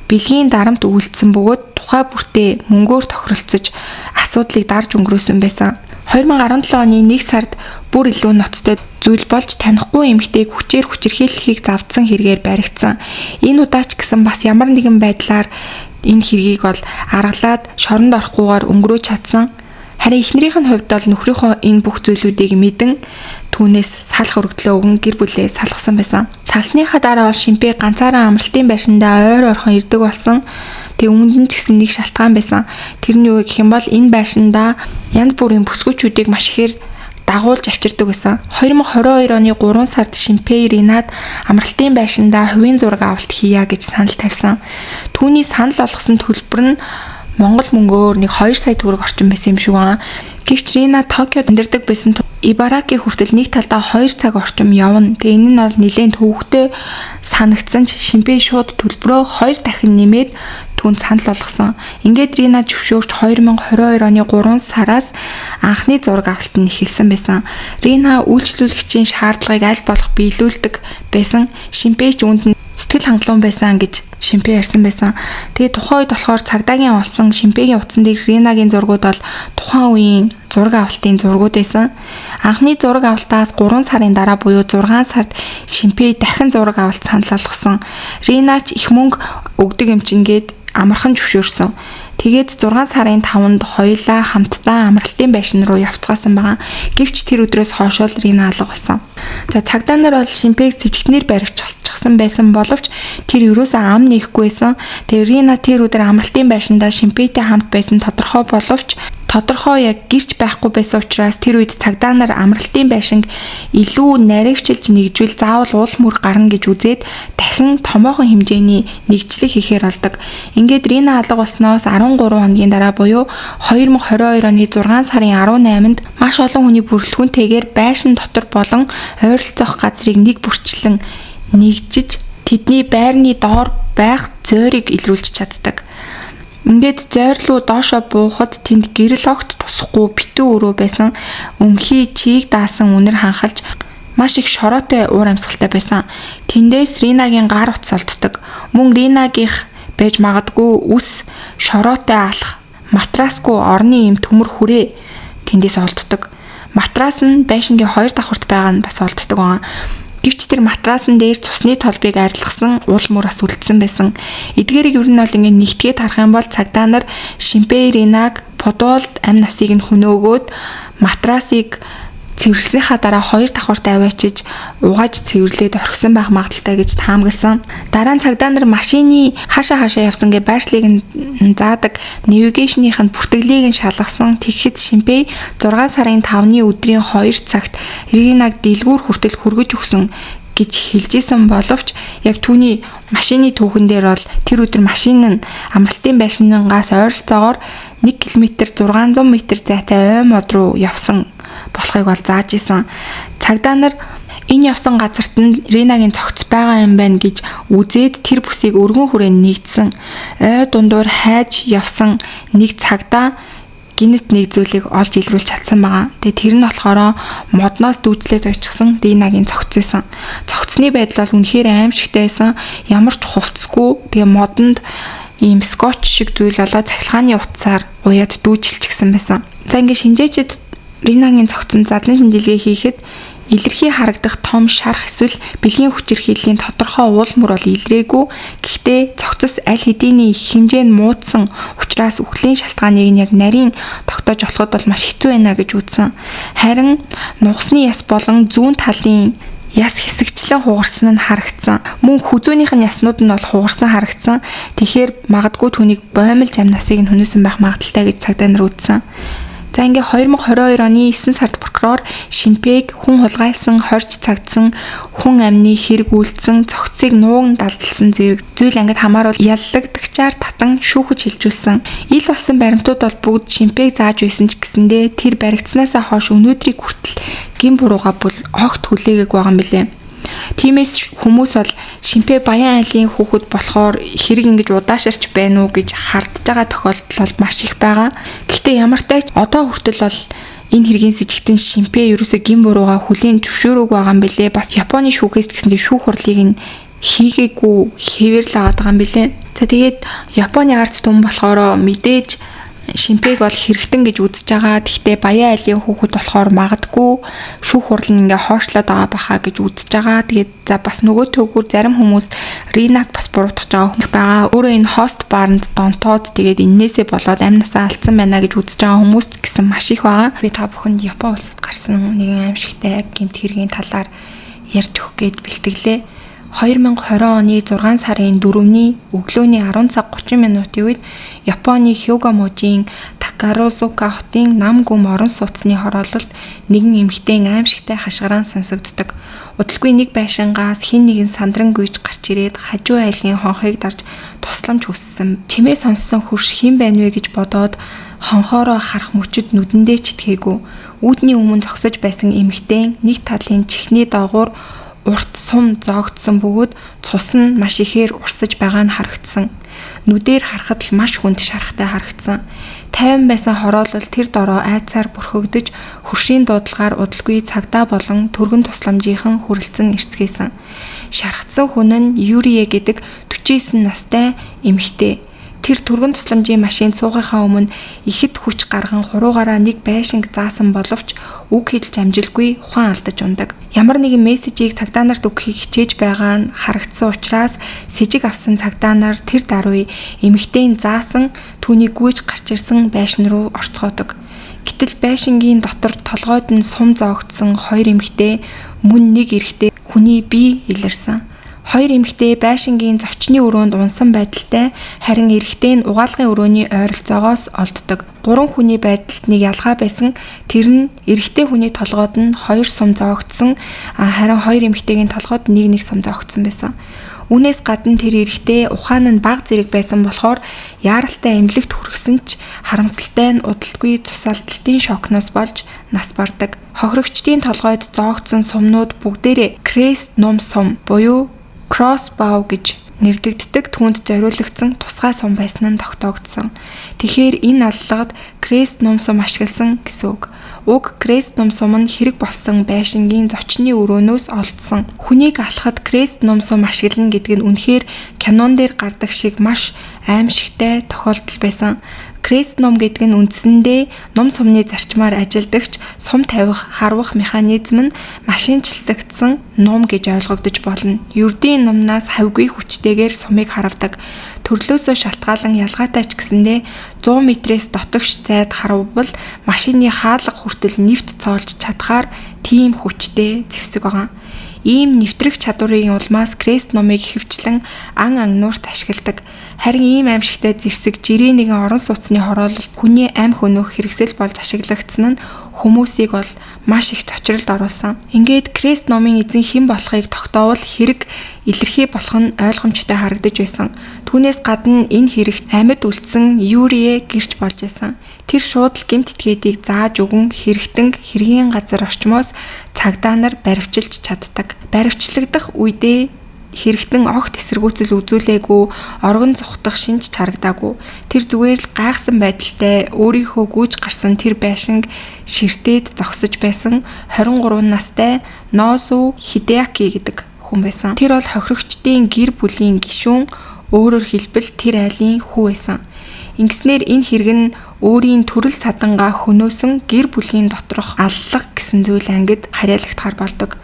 бэлгийн дарамт үйлдсэн бөгөөд тухай бүртээ мөнгөөр тохиролцож асуудлыг дарж өнгөрөөсөн байсан. 2017 оны 1 сард бүр илүү ноцтой зүйл болж танихгүй эмэгтэйг хүчээр хүчирхийлэхийг завдсан хэрэгээр баригдсан. Энэ удаач гэсэн бас ямар нэгэн байдлаар энэ хэргийг бол аргалаад шоронд орохгүйгээр өнгөрөөж чадсан. Харин эхнэрийнх нь хувьд бол нөхрийнхөө энэ бүх зүйлүүдийг мэдэн түүнээс салах өргөдлөө өгөн гэр бүлээ салгасан байсан. Салсныхаа дараа бол Шимпэ ганцаараа амралтын байшиндаа ойр орхон ирдэг болсон. Тэгээ үүнд нь ч гэсэн нэг шалтгаан байсан. Тэр нь юу гэх юм бол энэ байшиндаа янз бүрийн бүсгүүчүүдийг маш ихээр дагуулж авчирдаг байсан. 2022 оны 3 сард Шимпэй Ринад амралтын байшиндаа хувийн зураг авалт хийя гэж санал тавьсан. Түүний санал болгосон төлбөр нь Монгол мөнгөөр нэг 2 сая төгрөг орчим байсан юм шиг байна. Гэвч Рина Токиод амьдардаг байсан Ибараки хүртэл нэг талдаа 2 цаг орчим явна. Тэгээ энэ нь бол нэлээд төвөгтэй санагдсан ч Шимпэй шууд төлбөрөө 2 дахин нэмээд түүнд санал болгосон. Ингээд Рина зөвшөөрч 2022 оны 3 сараас анхны зураг авалт нь эхэлсэн байсан. Рина үйлчлүүлэгчийн шаардлагыг аль болох биелүүлдэг байсан. Шимпэй ч үүнд нь сэтгэл хангалуун байсан гэж Шимпэй ярьсан байсан. Тэгээ тухайн үед болохоор цагдаагийн олсон Шимпэгийн утсан дээр Ринагийн зургууд бол тухайн үеийн зураг авалтын зургууд байсан. Анхны зураг авалтаас 3 сарын дараа буюу 6 сард Шимпэй дахин зураг авалт санал болгосон. Рина ч их мөнгө өгдөг юм чинь гээд амархан зөвшөөрсөн. Тэгээд 6 сарын 5-нд хоёулаа хамтдаа амралтын байшин руу явцгаасан байгаа. Гэвч тэр өдрөөс хойш л Рина алга болсон. За цагдаа нар бол Шимпэг сэжигтнэр баривчилчихсан байсан боловч тэр ерөөсөө ам нээхгүй байсан. Тэгээ Рина тэр өдөр амралтын байшиндаа Шимпэйтэй хамт байсан тодорхой боловч тодорхой яг гэрч байхгүй байсан учраас тэр үед цагдаа нар амралтын байшинг илүү наривчилж нэгжвэл заавал уул мөр гарна гэж үзээд дахин томоохон хэмжээний нэгжлэг хийхээр болдог. Ингээд Рина алга болсноос 13 хоногийн дараа буюу 2022 оны 6 сарын 18-нд маш олон хүний бүрэлдэхүүнтэйгээр байшин дотор болон ойролцоох газрыг нэг бүрчлэн нэгжиж тэдний байрны доор байх зөөрийг илрүүлж чаддаг. Ингээд зойрлуу доошоо буухад тэнд гэрэл огт тусахгүй битүү өрөө байсан. Өмхий чийг даасан үнэр ханхалж маш их шороотой уур амьсгалтай байсан. Тэндээс Ринагийн гар утас олддог. Мөн Ринагийнх байж магадгүй үс шороотой алах матрасгүй орны юм төмөр хүрээ тэндээс олддог. Матрас нь байшингийн хоёр давхарт байгаа нь бас олддог байгаа. Гэвч тэр матрасан дээр цусны толбыг арилгасан уул мөр бас үлдсэн байсан. Эдгээрийг ер нь бол ингээд нэгтгээд харах юм бол цагдаа нар Шимпэй Ринаг подуулд амь насыг нь хөнөөгөөд матрасыг цэвэрлснийхаа дараа хоёр давхарт аваачиж угааж цэвэрлээд орхисон байх магадaltaй гэж таамагласан. Дараа нь цагдаа нар машины хаашаа хаашаа явсан гэ байршлыг нь заадаг навигашных нь бүртгэлийг нь шалгасан. Тэгэхэд Шимпэй 6 сарын 5-ны өдрийн 2 цагт Ринаг дэлгүүр хүртэл хүргэж өгсөн гэж хэлжсэн боловч яг түүний машины түүхэн дээр бол тэр өдөр машин нь амралтын байшингаас ойролцоогоор 1 км 600 м зайтай ой мод руу явсан болохыг бол зааж исэн. Цагдаа нар энэ явсан газарт нь Ринагийн цогц байгаа юм байна гэж үзээд тэр бүсийг өргөн хүрээнд нийцсэн. Ой дундуур хайж явсан нэг цагдаа гинэт нэг зүйлийг олж илрүүлж чадсан байгаа. Тэгээ тэр нь болохоор модноос дүүжлээд уйчсан Ринагийн цогц байсан. Цогцсны байдал бол үнэхээр аимшигтай байсан. Ямар ч хувцсгүй. Тэгээ модонд ийм скотч шиг зүйл болоо цахилгааны утсаар уяад дүүжилчихсэн байсан. За ингээд шинжээчд Ринагийн цогцонд задлан шинжилгээ хийхэд илэрхий харагдах том шарх эсвэл бэлгийн хүчирхийллийн тодорхой уул мөр бол илрээгүй. Гэхдээ цогцос аль хэдийний их хэмжээ нь муудсан учраас үхлийн шалтгааныг нь яг нарийн тогтоож болоход бол маш хэцүү байна гэж үзсэн. Харин нугасны яс болон зүүн талын яс хэсэгчлэн хугарсан нь харагдсан. Мөн хүзүүнийх нь яснууд нь бол хугарсан харагдсан. Тэгэхээр магадгүй түүнийг боомлж амнасыг нь хөнөөсөн байх магадлалтай гэж цагдаа нар үзсэн. За ингээ 2022 оны 9 сард прокурор Шинпэг хүн хулгайлсан, хорж цагдсан, хүн амны хэрэг үйлдсэн, цогцыг нууган далдалсан зэрэг зүйл ангид хамааруул яллагдагчаар татан шүүхэд шилжүүлсэн. Ил болсон баримтууд бол бүгд Шинпэг зааж байсан ч гэсэндээ тэр баригдсанаасаа хойш өнөөдрийг хүртэл гин бурууга бол огт хүлээгээгүй байгаа юм билээ. Тиймээс хүмүүс бол Шимпэ Баян айлын хүүхэд болохоор хэрэг ингэж удаашарч байна уу гэж хардж байгаа тохиолдол бол маш их байгаа. Гэхдээ ямар ч тач одоо хүртэл бол энэ хэргийн сэжигтэн Шимпэ ерөөсөө гин бурууга хүлээн зөвшөөрөөгүй байгаа юм билээ. Бас Японы шүүхээс ч гэсэндээ шүүх хурлыг нь хийгээгүй хэвээр л байгаа юм билээ. За тэгээд Японы ард түмэн болохоор мэдээж Шимпэг бол хэрэгтэн гэж үзэж байгаа. Гэхдээ Баян айлын хүүхэд болохоор магадгүй шүүх хурал нь ингээ хойшлоод байгаа баха гэж үзэж байгаа. Тэгээд за бас нөгөө төгөр зарим хүмүүс Ринаг бас буруутгаж байгаа хүмүүс байгаа. Өөрөө энэ хост барнд донтоод тэгээд эннээсээ болоод амнасаа алдсан байна гэж үзэж байгаа хүмүүс гэсэн маш их байгаа. Би та бүхэнд Япон улсад гарсан нэгэн аимшигтай гэмт хэргийн талаар ярьж өгөх гээд бэлтгэлээ. 2020 оны 6 сарын 4-ний өглөөний 10 цаг 30 минутын үед Японы Хёго мужийн Такарузука хотын Намгүм орон сууцны хороололд нэгэн эмэгтэй аимшигтай хашгираан сонсогддог. Удалгүй нэг байшингаас хэн нэгэн сандран гүйж гарч ирээд хажуу айлын хонхыг дарж тусламж хүссэн. Чимээ сонссон хөрш хэн байна вэ гэж бодоод хонхоороо харах мөчөд нүдэндээ читгээгүй. Үүдний өмнө зогсож байсан эмэгтэй нэг талын чихний доогуур урт сум зоогдсон бөгөөд цус нь маш ихээр урсаж байгаа нь харагдсан. Нүдээр харахад л маш хүнд шарахтай харагдсан. Тайван байсан хороолол тэр дороо айцаар бүрхэгдэж хөршийн дуудлагаар удалгүй цагдаа болон түргэн тусламжийнхан хүрэлцэн ирцгээсэн. Шархтсан хүн нь Юрие гэдэг 49 настай эмэгтэй. Тэр түргэн тусламжийн машинд суухынхаа өмнө ихэд хүч гарган хуруугаараа нэг байшинг заасан боловч үг хэлж амжилгүй ухаан алдаж ундаг. Ямар нэгэн мессежийг цагдаа нарт өгөхийг хичээж байгаа нь харагдсан учраас сэжиг авсан цагдаа нар тэр даруй эмэгтэйн заасан түүнийг гүйж гарч ирсэн байшин руу орцгоодог. Гэтэл байшингийн дотор толгойд нь сум зоогдсон хоёр эмэгтэй мөн нэг эрэгтэй хүний бие илэрсэн. Хоёр эмэгтэй байшингийн зочны өрөөнд унсан байдалтай, харин эрэгтэй нь угаалгын өрөөний ойролцоогоос олддог. Гурван хүний байдалд нэг ялгаа байсан. Тэр нь эрэгтэй хүний толгойд нь хоёр сум зоогдсон, харин хоёр эмэгтэйгийн толгойд нэг нэг сум зоогдсон байсан. Үүнээс гадна тэр эрэгтэй ухаан нь бага зэрэг байсан болохоор яаралтай эмнэлэгт хүргэсэн ч харамсалтай нь удалгүй цус алдалтын шокноос болж нас бардаг. Хохирогчдын толгойд зоогдсон сумнууд бүгдээрээ крест нум сум буюу crossbow гэж нэрлэгддэг түүнд зориулагдсан тусгай сум байсан нь тогтоогдсон. Тэгэхээр энэ аллагад крест нум сум ашигласан гэсэн үг. Уг крест нум сум нь хэрэг болсон байшингийн зочны өрөөнөөс олдсон. Хүнийг алхахад крест нум сум ашиглана гэдэг нь үнэхээр кинон дээр гардаг шиг маш аимшигтай тохиолдол байсан. Крест ном гэдэг нь үндсэндээ нум сумны зарчмаар ажилдагч сум тавих, харвах механизм нь машинчлагдсан нум гэж ойлгогдож болно. Ердийн нумнаас хавьгүй хүчтэйгээр сумыг харавдаг. Төрлөөсөө шалтгаалan ялгаатай ч гэсэндээ 100 метрээс дотогш зайд харавбал машины хаалга хүртэл нэвт цоолж чадхаар тийм хүчтэй зэвсэг байгаа. Ийм нэвтрэх чадварын улмаас крест номыг ихэвчлэн ан ангнуурт ашигладаг. Харин ийм аимшигтай зэвсэг жирийн нэгэн орон сууцны хороололд хүний ам хөнөөх хэрэгсэл болж ашиглагдсан нь хүмүүсийг бол маш их цочролд оруулсан. Ингээд Крест номын эзэн хэн болохыг тогтоовол хэрэг илэрхий болох нь ойлгомжтой харагдаж байсан. Түүнээс гадна энэ хэрэгт амьд үлдсэн Юрие гэрч болж байсан. Тэр шууд л гэмт этгээдийг зааж өгөн хэрэгтэн хэргийн газар орчмоос цагдаа нар баривчилж чаддаг. Баривчлагдах үедээ хэрэгтэн огт эсэргүүцэл үзүүлээгүй, оргон зугтах шинж чарагдаагүй. Тэр зүгээр л гайхсан байдалтай өөрийнхөө гүйж гарсан тэр байшинг ширтээд зогсож байсан 23 настай Нозу Хидеаки гэдэг хүн байсан. Тэр бол хохирогчдын гэр бүлийн гишүүн, өөрөөр хэлбэл тэр айлын хүү байсан. Ингэснээр энэ хэрэг нь өөрийн төрөл садангаа хөнөөсөн гэр бүлийн доторх аллага гэсэн зүйл ангид харьяалагдахаар болдог.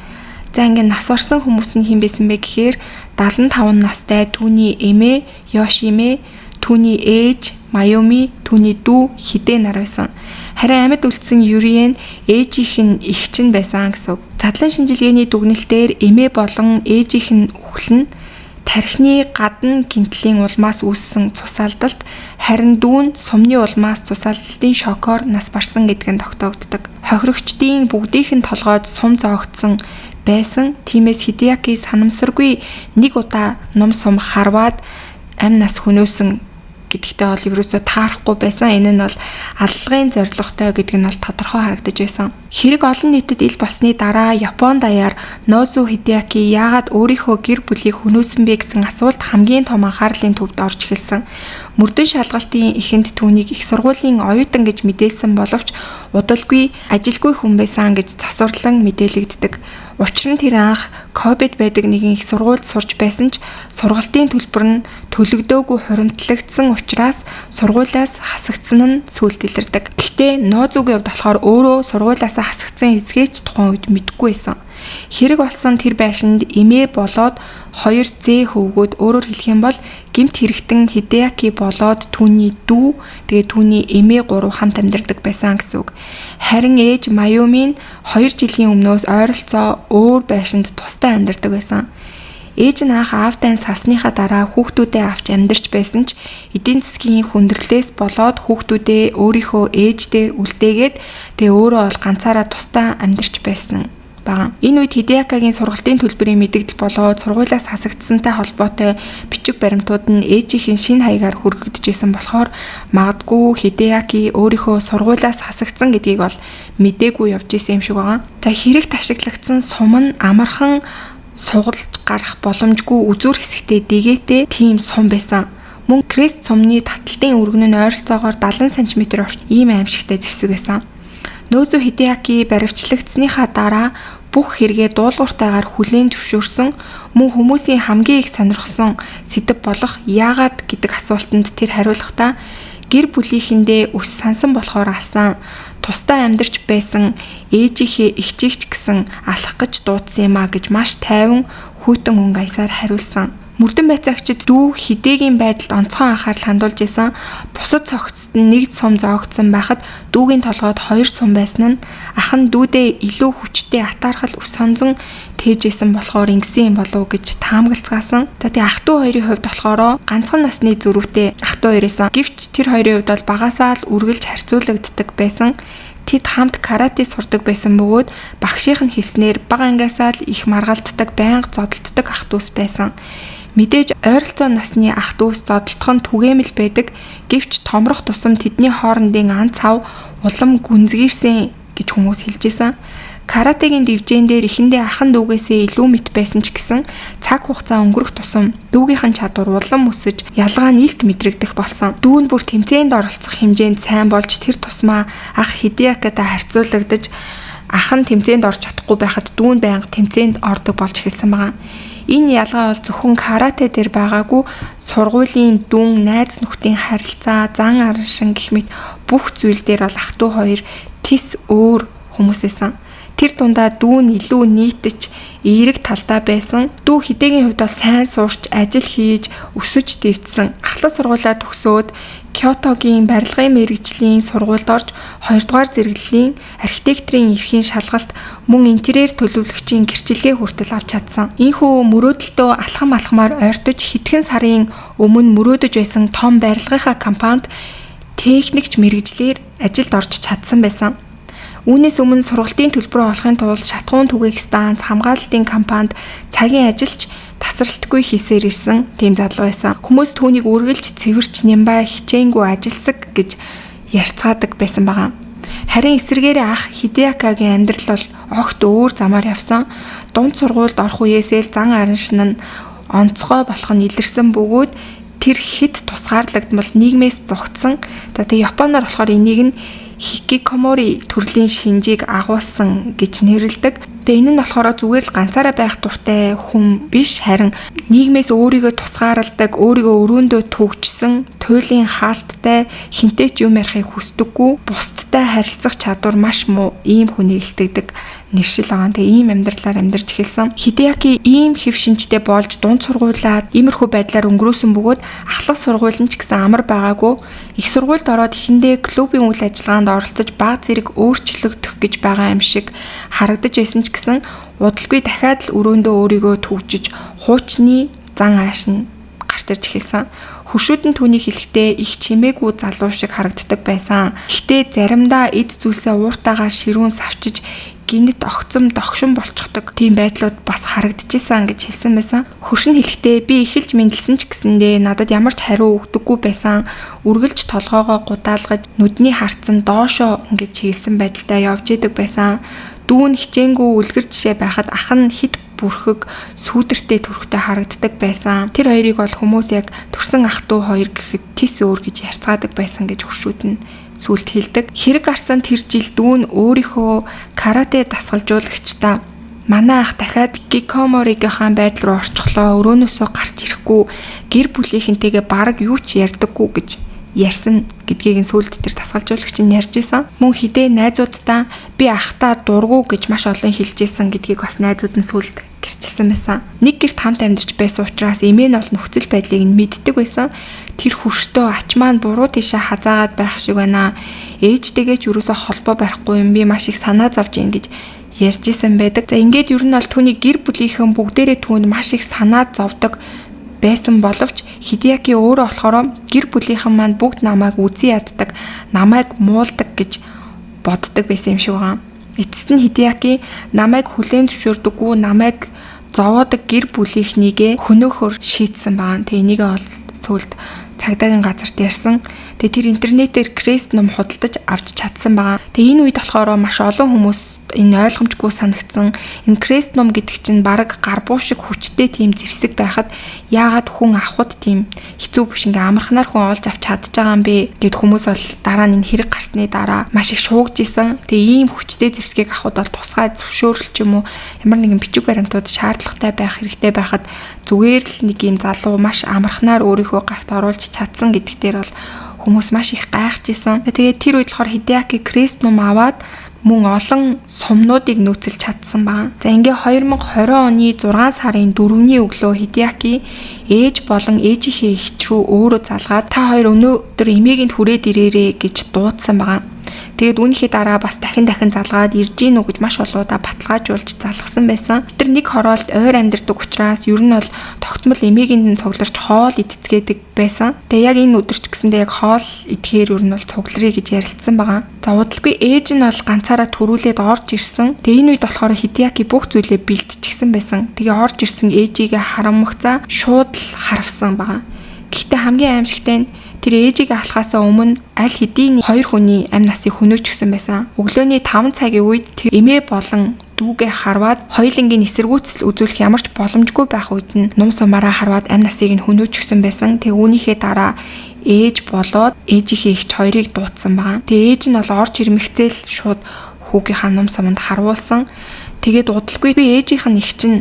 За ингээд нас барсан хүмүүс нь хэн байсан бэ гэхээр 75 настай түүний эмээ Йошиме, түүний ээж Маюми, түүний дүү Хидэ нар байсан. Харин амьд үлдсэн Юриен ээжийнх нь эгч нь байсан гэсэн үг. Задлан шинжилгээний дүгнэлтээр эмээ болон ээжийнх нь үхэл нь тархины гадна гэмтлийн улмаас үүссэн цус алдалт, харин дүү нь сумны улмаас цус алдалтын шокоор нас барсан гэдг нь тогтоогддог. Хохирогчдын бүгдийнх нь толгойд сум зоогдсон байсан. Тиймээс Хидеаки санамсаргүй нэг удаа нум сум харваад амь нас хөнөөсөн гэдэгтэй бол ерөөсөө таарахгүй байсан. Энэ нь бол аллагын зорилготой гэдэг нь бол тодорхой харагдаж байсан. Хэрэг олон нийтэд ил болсны дараа Япон даяар Нозу Хидеаки яагаад өөрийнхөө гэр бүлийг хөнөөсөн бэ гэсэн асуулт хамгийн том анхаарлын төвд орж эхэлсэн. Мөрдөн шалгалтын эхэнд түүнийг их сургуулийн оюутан гэж мэдээлсэн боловч удалгүй ажилгүй хүн байсан гэж засварлан мэдээлэгддэг. Учир нь тэр анх ковид байдаг нэгэн их сургуульд сурч байсан ч сургалтын төлбөр нь төлөгдөөгүй хуримтлагдсан учраас сургуулиас хасагдсан нь сүүлд илэрдэг. Гэхдээ Нозугийн хувьд болохоор өөрөө сургуулиасаа хасагдсан эзгээч тухайн үед мэдэхгүй байсан. Хэрэг болсон тэр байшинд эмээ болоод 2 зээ хөвгүүд, өөрөөр хэлэх юм бол гэмт хэрэгтэн Хидеаки болоод түүний дүү, тэгээ түүний эмээ гурав хамт амьдардаг байсан гэсэн үг. Харин ээж Маюмин 2 жилийн өмнөөс ойролцоо өөр байшинд тустай амьдардаг байсан. Ээж нь анх аавтай салсныхаа дараа хүүхдүүдээ авч амьдарч байсан ч эдийн засгийн хүндрэлээс болоод хүүхдүүдээ өөрийнхөө ээж дээр үлдээгээд тэгээ өөрөө бол ганцаараа тустай амьдарч байсан байгаа. Энэ үед Хидеакагийн сургалтын төлбөрийн мэдэгдэл болоод сургуулиас хасагдсантай холбоотой бичиг баримтууд нь ээжийнх нь шинэ хаягаар хүргэгдэж байсан болохоор магадгүй Хидеаки өөрийнхөө сургуулиас хасагдсан гэдгийг бол мдээгүй явж исэн юм шиг байгаа. За хэрэгт ашиглагдсан сум нь амархан сугалж гарах боломжгүй үзүүр хэсэгтээ дэгээтэй тийм сум байсан. Мөн крест сумны таталтын өргөн нь ойролцоогоор 70 см орчим ийм аимшигтай зэвсэг байсан. Нозу Хидеаки баривчлагдсныхаа дараа бүх хэрэгээ дуулууртайгаар хүлээн зөвшөөрсөн, мөн хүмүүсийн хамгийн их сонирхсон сэдэв болох яагаад гэдэг асуултанд тэр хариулахдаа гэр бүлийнхэндээ өс сансан болохоор алсан, тусдаа амьдарч байсан ээжийнхээ эгчийг ч гэсэн алах гэж дуудсан юм а гэж маш тайван хүйтэн өнгө аясаар хариулсан. Мөрдөн байцаагчид дүү Хидэгийн байдалд онцгой анхаарал хандуулж исэн. Бусад цогцод нь нэг сум зоогдсон байхад дүүгийн толгойд 2 сум байсан нь ах нь дүүдээ илүү хүчтэй атаархал өс сонзон тээжсэн болохоор ингэсэн юм болов уу гэж таамаглацгаасан. За тэгээ ах дүү хоёрын хувьд болохоор ганцхан насны зөрүүтэй ах дүү хоёроос. Гэвч тэр хоёрын хувьд бол багасаа л үргэлж харьцуулагддаг байсан. Тэд хамт карате сурдаг байсан бөгөөд багшийнх нь хэлснээр бага ангиасаа л их маргалддаг, байнга зодолддог ах дүүс байсан. Мэдээж ойролцоо насны ах дүүс зодолдох нь түгээмэл байдаг. Гэвч томрох тусам тэдний хоорондын ан цав улам гүнзгийрсэн гэж хүмүүс хэлж исэн. Каратегийн дивжээн дээр эхэндээ ахан дүүгээсээ илүү мэт байсан ч гэсэн цаг хугацаа өнгөрөх тусам дүүгийнх нь чадвар улам өсөж ялгаа нь илт мэдрэгдэх болсон. Дүү нь бүр тэмцээнд оролцох хэмжээнд сайн болж тэр тусмаа ах Хидеакатай харьцуулагдаж ах нь тэмцээнд орж чадахгүй байхад дүү нь байнга тэмцээнд ордог болж эхэлсэн байгаа. Энэ ялгаа бол зөвхөн карате дээр байгаагүй, сургуулийн дүн, найз нөхдийн харилцаа, зан араншин гэх мэт бүх зүйл дээр бол ах トゥ хоёр тис өөр хүмүүс байсан. Тэр дундаа дүү нь илүү нийтж эерэг талдаа байсан. Дүү Хидэгийн хувьд бол сайн сурч, ажил хийж, өсөж дэвтсэн. Ахлах сургуулиа төгсөөд Кёотогийн барилгын мэргэжлийн сургуульд орж 2 дугаар зэрэглэлийн архитекторын эрхийн шалгалт мөн интерьер төлөвлөгчийн гэрчилгээ хүртэл авч чадсан. Ийхүү мөрөөдөлтөө алхам алхмаар ойртож хэдхэн сарын өмнө мөрөөдөж байсан том барилгынхаа компанид техникч мэргэжлээр ажилд орж чадсан байсан. Үүнээс өмнө сургалтын төлбөрөө олохын тулд шатхуун түгээх станц, хамгаалалтын компанид цагийн ажилч тасралтгүй хийсээр ирсэн тийм залуу байсан. Хүмүүс түүнийг үргэлж цэвэрч нямбай хичээнгүй ажилсаг гэж ярьцгаадаг байсан байгаа. Харин эсрэгээрээ ах Хидеакагийн амьдрал бол огт өөр замаар явсан. Дунд сургуульд орох үеэсээ л зан араншин нь онцгой болох нь илэрсэн бөгөөд тэр хэд тусгаарлагдмал нийгмээс зугтсан. За тэгээ Японоор болохоор энийг нь хикикомори төрлийн шинжийг агуулсан гэж нэрлэдэг. Тэгээ энэ нь болохоор зүгээр л ганцаараа байх дуртай хүн биш, харин нийгмээс өөрийгөө тусгаарладаг, өөрийгөө өрөөндөө түгжсэн, туйлын хаалттай, хинтэй ч юм ярихыг хүсдэггүй, бусдтай харилцах чадвар маш муу ийм хүнийг илтгэдэг нэршил байгаа. Тэгээ ийм амьдралаар амьдарч эхэлсэн. Хидеаки ийм хэв шинжтэй болж дунд сургуулаад иймэрхүү байдлаар өнгөрөөсөн бөгөөд ахлах сургууль нь ч гэсэн амар байгаагүй. Их сургуульд ороод эхэндээ клубын үйл ажиллагаанд оролцож баг зэрэг өөрчлөгдөх гэж байгаа юм шиг харагдаж байсан ч гэсэн удалгүй дахиад л өрөөндөө өөрийгөө түгжиж хуучны зан ааш нь гарч ирж эхэлсэн. Хөршүүд нь түүнийг хэлэхдээ их чимээгүй залуу шиг харагддаг байсан. Гэхдээ заримдаа эд зүйлсээ ууртайгаа ширүүн савчиж гинэт огцом догшин болчихдог тийм байдлууд бас харагдчихсан гэж хэлсэн байсан. Хөрш нь хэлэхдээ би эхэлж мэндэлсэн ч гэсэндээ надад ямар ч хариу өгдөггүй байсан. Үргэлж толгоогоо гудаалгаж нүдний харцан доошоо ингэж чиглэсэн байдалтай явж идэг байсан. Дүүн хичээнгүй үлгэр жишээ байхад ах нь хэд бүрхэг сүүдэртэй төрхтэй харагддаг байсан. Тэр хоёрыг бол хүмүүс яг төрсэн ах дүү хоёр гэхэд тис өөр гэж ярьцгаадаг байсан гэж хөршүүд нь сүлд хэлдэг. Хэрэг гарсан тэр жил дүүн өөрийнхөө карате дасгалжуулагчдаа манай ах дахиад гикоморигийнхаа байдал руу орчихлоо. Өрөөнөөсөө гарч ирэхгүй, гэр бүлийнхэнтэйгээ бараг юу ч ярьдаггүй гэж ярьсан гэдгийг нь сүүлд тэр дасгалжуулагч нь ярьж исэн. Мөн хідээ найзууддаа би ахтаа дургу гэж маш олон хэлж исэн гэдгийг бас найзууд нь сүүлд гэрчилсэн байсан. Нэг гэрт хамт амьдарч байсан учраас эмээ нь бол нөхцөл байдлыг нь мэддэг байсан. Тэр хөрштөө ач маань буруу тийшээ хазаагаад байх шиг байна. Ээжтэйгээ ч юусоо холбоо барихгүй юм, би маш их санаа зовж ийн гэж ярьж исэн байдаг. За ингээд ер нь бол түүний гэр бүлийнхэн бүгдээрээ түүнд маш их санаа зовдөг байсан боловч Хидеаки өөрөө болохоор гэр бүлийнхэн маань бүгд намайг үзэн яддаг, намайг муулдаг гэж боддог байсан юм шиг байгаа. Эцэст нь Хидеаки намайг хүлээн зөвшөөрдөггүй, намайг зовоодог гэр бүлийнхнийгээ хөнөөхөр шийдсэн байгаа. Тэгээ энийг бол сүүлд цагдаагийн газарт ярьсан. Тэгээ тэр интернетээр крест ном худалдаж авч чадсан байгаа. Тэгээ энэ үед болохоор маш олон хүмүүс энэ ойлгомжгүй санагдсан. Энэ крест ном гэдэг чинь бараг гарбуу шиг хүчтэй тийм зэвсэг байхад яагаад хүн авахд тийм хэцүү биш ингээ амархнаар хүн олж авч чадж байгаа юм бэ гэд хүмүүс бол дараа нь энэ хэрэг гарсны дараа маш их шуугж исэн. Тэгээ ийм хүчтэй зэвсгийг авахд бол тусгай зөвшөөрөл ч юм уу ямар нэгэн бичиг баримтууд шаардлагатай байх хэрэгтэй байхад зүгээр л нэг юм залуу маш амархнаар өөрийнхөө гарт оруулж чадсан гэдэг дээр бол хүмүүс маш их гайхаж исэн. Тэгээд тэр үед болохоор Хидеаки крест ном аваад мөн олон сумнуудыг нөөцөлж чадсан байна. За ингээ 2020 оны 6 сарын 4-ний өглөө Хидеаки ээж болон ээжийнхээ эгч рүү өөрөө залгаад та хоёр өнөөдөр эмээгийн хүрээд ирээрээ гэж дуудсан байгаа. Тэгээд үүнийхээ дараа бас дахин дахин залгаад ирж гин үү гэж маш олоудаа баталгаажуулж залгасан байсан. Тэр нэг хороолт ойр амьдардаг учраас ер нь бол тогтмол эмээгийн нь цугларч хоол идцгээдэг байсан. Тэгээ яг энэ өдөр ч гэсэндээ яг хоол идэхээр ер нь бол цугларыг гэж ярилцсан байгаа. За удалгүй ээж нь бол ганцаараа төрүүлээд орж ирсэн. Тэгээ энэ үед болохоор Хидеаки бүх зүйлээ бэлтчихсэн байсан. Тэгээ орж ирсэн ээжигээ харамгацаа шууд л харавсан байгаа. Гэхдээ хамгийн аимшигтай нь тэр ээжийг алхаасаа өмнө аль хэдийн хоёр хүний амь насыг хөнөөчихсөн байсан. Өглөөний 5 цагийн үед тэр эмээ болон дүүгээ харваад хоёулангийн эсэргүүцэл үзүүлэх ямар ч боломжгүй байх үед нь нум сумаараа харваад амь насыг нь хөнөөчихсөн байсан. Тэгээ үүнийхээ дараа ээж болоод ээжийнхээ эгч хоёрыг дуудсан байгаа. Тэгээ ээж нь бол орж ирмэгцээл шууд хүүгийнхаа нум суманд харуулсан. Тэгээд удалгүй ээжийнх нь эгч нь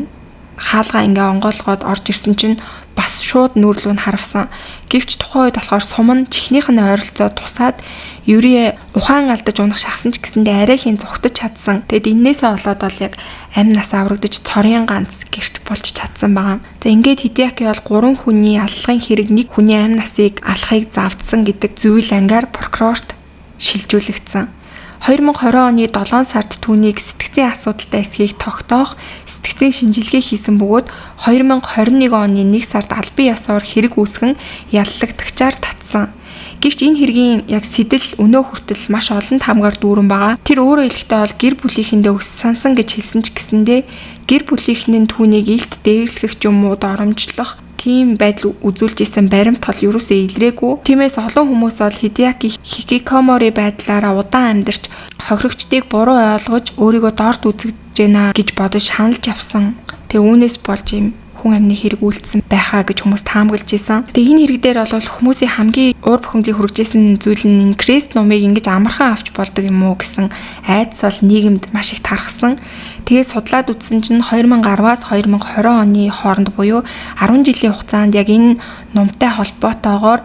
хаалгаа ингээ онгойлгоод орж ирсэн чинь бас шууд нүүрлүү нь харавсан. Гэвч тухайн үед болохоор сум нь чихнийх нь ойролцоо тусаад Юрие ухаан алдаж унах шахсан ч гэсэндээ арай хийн зүхтэж чадсан. Тэгэд эннээсээ болоод бол яг амь нас аврагдаж цорын ганц гэрт болж чадсан байгаа. За ингээд Хидеаки бол 3 хүний аллахын хэрэг нэг хүний амь насыг алахыг завдсан гэдэг зүйл ангаар прокурорт шилжүүлэгдсэн. 2020 оны 7 сард түүнийг сэтгцийн асуудалтай эсхийг тогтоох сэтгцийн шинжилгээ хийсэн бөгөөд 2021 оны 1 сард албан ёсоор хэрэг үүсгэн яллагдагчаар татсан. Гэвч энэ хэргийн яг сэдэл өнөө хүртэл маш олон таамгаар дүүрэн байгаа. Тэр өөрөө хэлэхдээ бол гэр бүлийнхэндээ өс сансан гэж хэлсэн ч гэсэндээ гэр бүлийнхэн нь түүнийг илт дээрлэх юм уу доромжлох тийм байдал үзүүлж исэн баримт тол ерөөсөө илрээгүй. Тиймээс олон хүмүүс бол Хидеаки хикикомори байдлаараа удаан амьдарч хохирогчдыг буруу ойлгож өөрийгөө дорд үзэгдэж байна гэж бодож шаналж явсан. Тэгээ үүнээс болж юм хүн амны хэрэг үйлдсэн байхаа гэж хүмүүс таамаглаж исэн. Тэгээ энэ хэрэг дээр бол хүмүүсийн хамгийн уур бухимдлыг хүргэжсэн зүйл нь энэ Крест номыг ингэж амархан авч болдог юм уу гэсэн айдас бол нийгэмд маш их тархсан. Тэгээд судлаад үзсэн чинь 2010-аас 2020 оны хооронд буюу 10 жилийн хугацаанд яг энэ номтой холбоотойгоор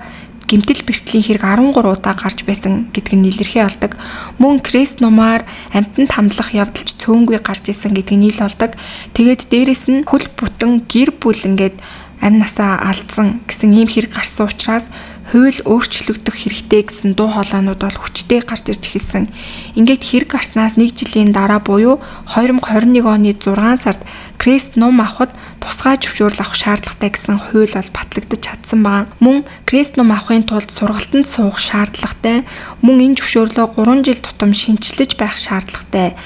гэмтэл бэртлийн хэрэг 13 удаа гарч байсан гэдг нь илэрхий болдог. Мөн Крест номоор амьтанд хамтлах явдалч цөөнгүй гарч исэн гэдг нь ил болдог. Тэгээд дээрэс нь хөл бүтэн гэр бүл ингээд амь насаа алдсан гэсэн ийм хэрэг гарсан учраас хууль өөрчлөгдөх хэрэгтэй гэсэн дуу хоолойнууд бол хүчтэй гарч ирж эхэлсэн. Ингээд хэрэг гарснаас нэг жилийн дараа буюу 2021 оны 6 сард Крест ном авахд тусгай зөвшөөрөл авах шаардлагатай гэсэн хууль бол батлагдаж чадсан байгаа. Мөн Крест ном авахын тулд сургалтанд суух шаардлагатай. Мөн энэ зөвшөөрлөө 3 жил тутам шинэчлэж байх шаардлагатай.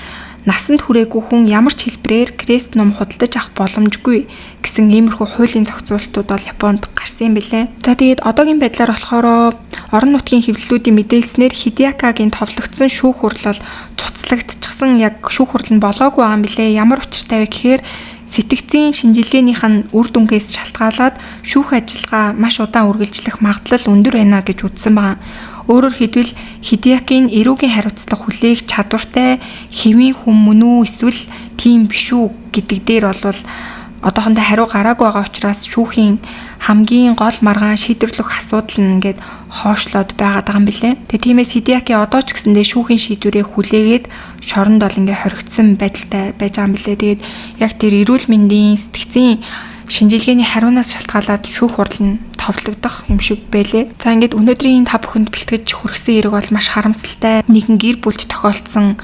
Насанд хүрээгүй хүн ямар ч хэлбэрээр Крест ном худалдаж авах боломжгүй гэсэн иймэрхүү хуулийн зохицуултууд бол Японд гарсан юм билээ. За тэгээд одоогийн байдлаар болохоор орон нутгийн хэвлэлүүдийн мэдээлснээр Хидеакагийн товлогдсон шүүх хурал бол цуцлагдчихсан, яг шүүх хурал нь болоогүй байгаа юм билээ. Ямар учиртай вэ гэхээр сэтгцийн шинжилгээнийх нь үр дүнгээс шалтгаалаад шүүх ажиллагаа маш удаан үргэлжлэх магадлал өндөр байна гэж үзсэн байгаа. Өөрөөр хэлбэл Хидеакийн эрүүгийн хариуцлага хүлээх чадвартай хэвийн хүн мөн үү эсвэл тийм биш үү гэдэг дээр бол одоохондоо хариу гараагүй байгаа учраас шүүхийн хамгийн гол маргаан шийдвэрлэх асуудал нь ингээд хоошлоод байгаад байгаа юм билээ. Тэгээ тиймээс Хидеаки одоо ч гэсэндээ шүүхийн шийдвэрээ хүлээгээд шоронд бол ингээд хоригдсон байдалтай байж байгаа юм билээ. Тэгээд яг тэр эрүүл мэндийн сэтгцийн шинжилгээний хариунаас шалтгаалаад шүүх хурал нь товлогдох юм шиг байлээ. За ингээд өнөөдрийн та бүхэнд бэлтгэж хүргэсэн хэрэг бол маш харамсалтай нэгэн гэр бүлд тохиолдсон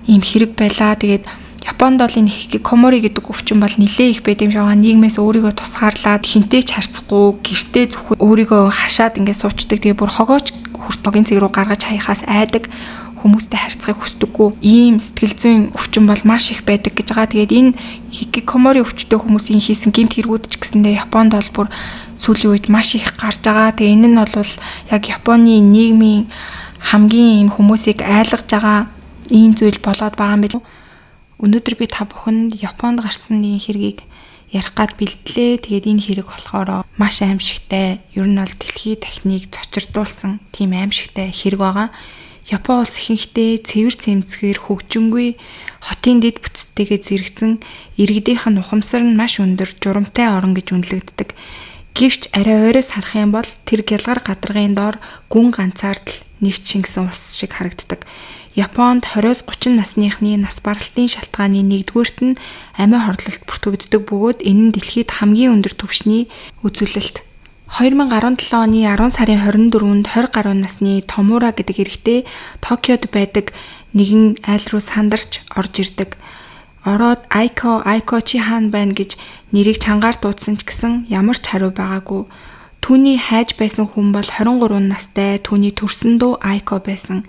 ийм хэрэг байлаа. Тэгээд Японд бол энэ хикикомори гэдэг өвчин бол нэлээ их байд юм шиг байгаа. Нийгмээс өөрийгөө тусгаарлаад хинтээ ч харьцахгүй, гэртээ зөвхөн өөрийгөө хашаад ингээд суучдаг. Тэгээ бүр хогооч хүрт хогийн цэг рүү гаргаж хаяхаас айдаг, хүмүүстэй харьцахыг хүсдэггүй. Ийм сэтгэл зүйн өвчин бол маш их байдаг гэж байгаа. Тэгээд энэ хикикомори өвчтөй хүмүүсийн хийсэн гэмт хэрэгүүд ч гэсэндээ Японд бол бүр сүүлийн үед маш их гарч байгаа. Тэгээ энэ нь бол яг Японы нийгмийн хамгийн ийм хүмүүсийг айлгаж байгаа ийм зүйл болоод байгаа юм байна. Өнөөдөр би та бүхэнд Японд гарсан нэгэн хэргийг ярих гад бэлтлээ. Тэгээд энэ хэрэг болохоор маш аимшигтай. Ер нь бол дэлхий дахныг цочирдуулсан тийм аимшигтай хэрэг байгаа. Япон улс ихэнхдээ цэвэр цэмцгээр хөгжингүй хотын дэд бүтцтэйгээ зэрэгцэн иргэдийнх нь ухамсар нь маш өндөр журамтай орон гэж үнэлэгддэг. Гэвч арай ойроос харах юм бол тэр гялгар гадаргын доор гүн ганцаардал нэвт шингэсэн улс шиг харагддаг. Японд 20-30 насныхны нас баралтын шалтгааны нэгдүгээрт нь амиа хорлолт бүртгэгддэг бөгөөд энэ нь дэлхийд хамгийн өндөр түвшний үзүүлэлт. 2017 оны 10 сарын 24-нд 20 гаруй насны Томура гэдэг эрэгтэй Токиод байдаг нэгэн айл руу сандарч орж ирдэг. Ороод Айко, Айко чи хаана байна гэж нэрийг чангаар дуудсан ч гэсэн ямар ч хариу байгаагүй. Түүний хайж байсан хүн бол 23 настай түүний төрсөн дүү Айко байсан.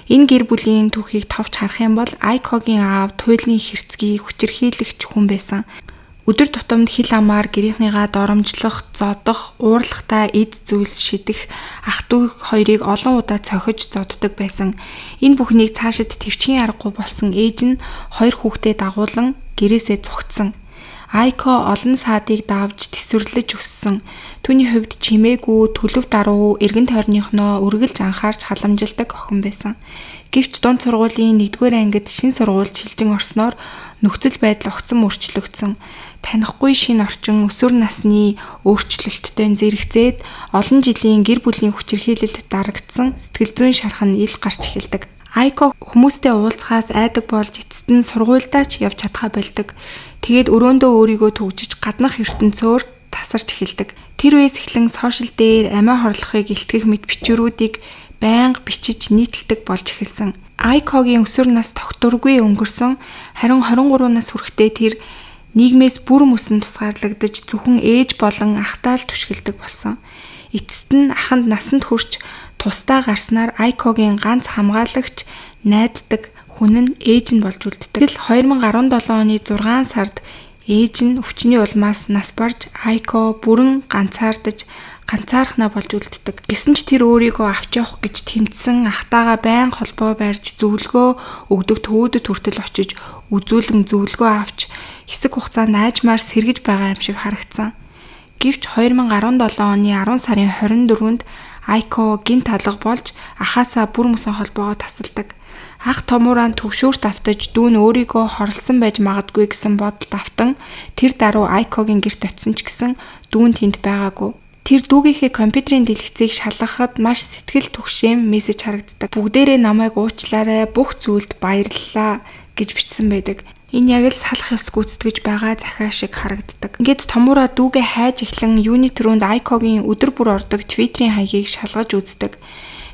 Энэ гэр бүлийн түүхийг товч харах юм бол Айкогийн аав туйлын хэрцгий хүчирхийлэгч хүн байсан. Өдөр тутамд хил амаар гэрийнхнийгаа доромжлох, зодох, уурлахтаа эд зүйлс шидэх, ах дүү хоёрыг олон удаа цохиж зоддог байсан. Энэ бүхнийг цаашид төвчгийн аргагүй болсон ээж нь хоёр хүүхдээ дагуулan гэрээсээ зугтсан. Айко олон саадыг давж тэсвэрлэж өссөн. Түүний хувьд чимээгүй, төлөв даруй, эргэн тойрныхноо үргэлж анхаарч халамжилдаг охин байсан. Гэвч дунд сургуулийн 1-р ангид шин сургуульд шилжин орсноор нөхцөл байдал огцом өөрчлөгдсөн. Танихгүй шинэ орчин өсвөр насны өөрчлөлттэй зэрэгцээд олон жилийн гэр бүлийн хүчирхийлэлд дарагдсан сэтгэл зүйн шарх нь ил гарч эхэлдэг. Айко хүмүүстэй уулзахаас айдаг болж эцэст нь сургуульдаа ч явж чадхаа болдог. Тэгээд өрөөндөө өөрийгөө түгжиж гаднах ертөнцөөр тасарч эхэлдэг. Тэр үеэс эхлэн сошиал дээр амиа хорлохыг илтгэх мэт бичвэрүүдийг байнга бичиж нийтэлдэг болж эхэлсэн. Айкогийн өсвөр нас тогтворгүй өнгөрсөн. Харин 23 нас хүрэхдээ тэр нийгмээс бүр мөсөн тусгаарлагдаж зөвхөн ээж болон ахтаа л түшгэлдэг болсон. Эцэст нь аханд насанд хүрч Тусдаа гарснаар Айкогийн ганц хамгаалагч найддаг хүн нь ээж нь болж үлддэг. Тэгэл 2017 оны 6 сард ээж нь өвчний улмаас нас барж Айко бүрэн ганцаардаж ганцаархнаа болж үлддэг. Гэсэн ч тэр өөрийгөө авч явах гэж тэмцсэн ахтайгаа байн холбоо барьж зөвлөгөө өгдөг төвүүдэд хүртэл очиж үзүүлэн зөвлөгөө авч хэсэг хугацаанд айжмаар сэргэж байгаа юм шиг харагдсан. Гэвч 2017 оны 10 сарын 24-нд Айко гинт алга болж ахаасаа бүр мөсөн холбоогоо тасалдаг. Ах Томураан төвшөөрт автаж дүү нь өөрийгөө хорлсон байж магадгүй гэсэн бодолд автан тэр даруй Айкогийн гэрт очисон ч гэсэн дүү нь тэнд байгаагүй. Тэр дүүгийнхээ компьютерийн дэлгэцийг шалгахад маш сэтгэл түгшээм мессеж харагддаг. Бүгдээрээ намайг уучлаарай, бүх зүйлд баярлалаа гэж бичсэн байдаг. Энэ яг л салах ёс гүйцэтгэж байгаа захиа шиг харагддаг. Ингээд Томура дүүгээ хайж эхлэн юуны түрүүнд Айкогийн өдөр бүр ордог Твиттерийн хаягийг шалгаж үздэг.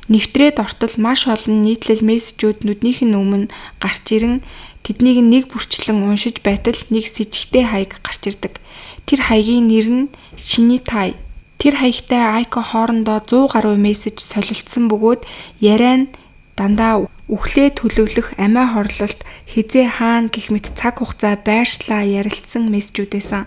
Нэвтрээд ортол маш олон нийтлэл мессежүүд нүднийх нь өмнө гарч ирэн тэднийг нэг бүрчлэн уншиж байтал нэг сэжигтэй хаяг гарч ирдэг. Тэр хаягийн нэр нь Шинитай. Тэр хаягтай Айко хоорондоо 100 гаруй мессеж солилцсон бөгөөд яриа нь дандаа үхлээ төлөвлөх амиа хорлолт хэзээ хаана гэх мэт цаг хугацаа байршлаа ярилцсан мессежүүд байсан.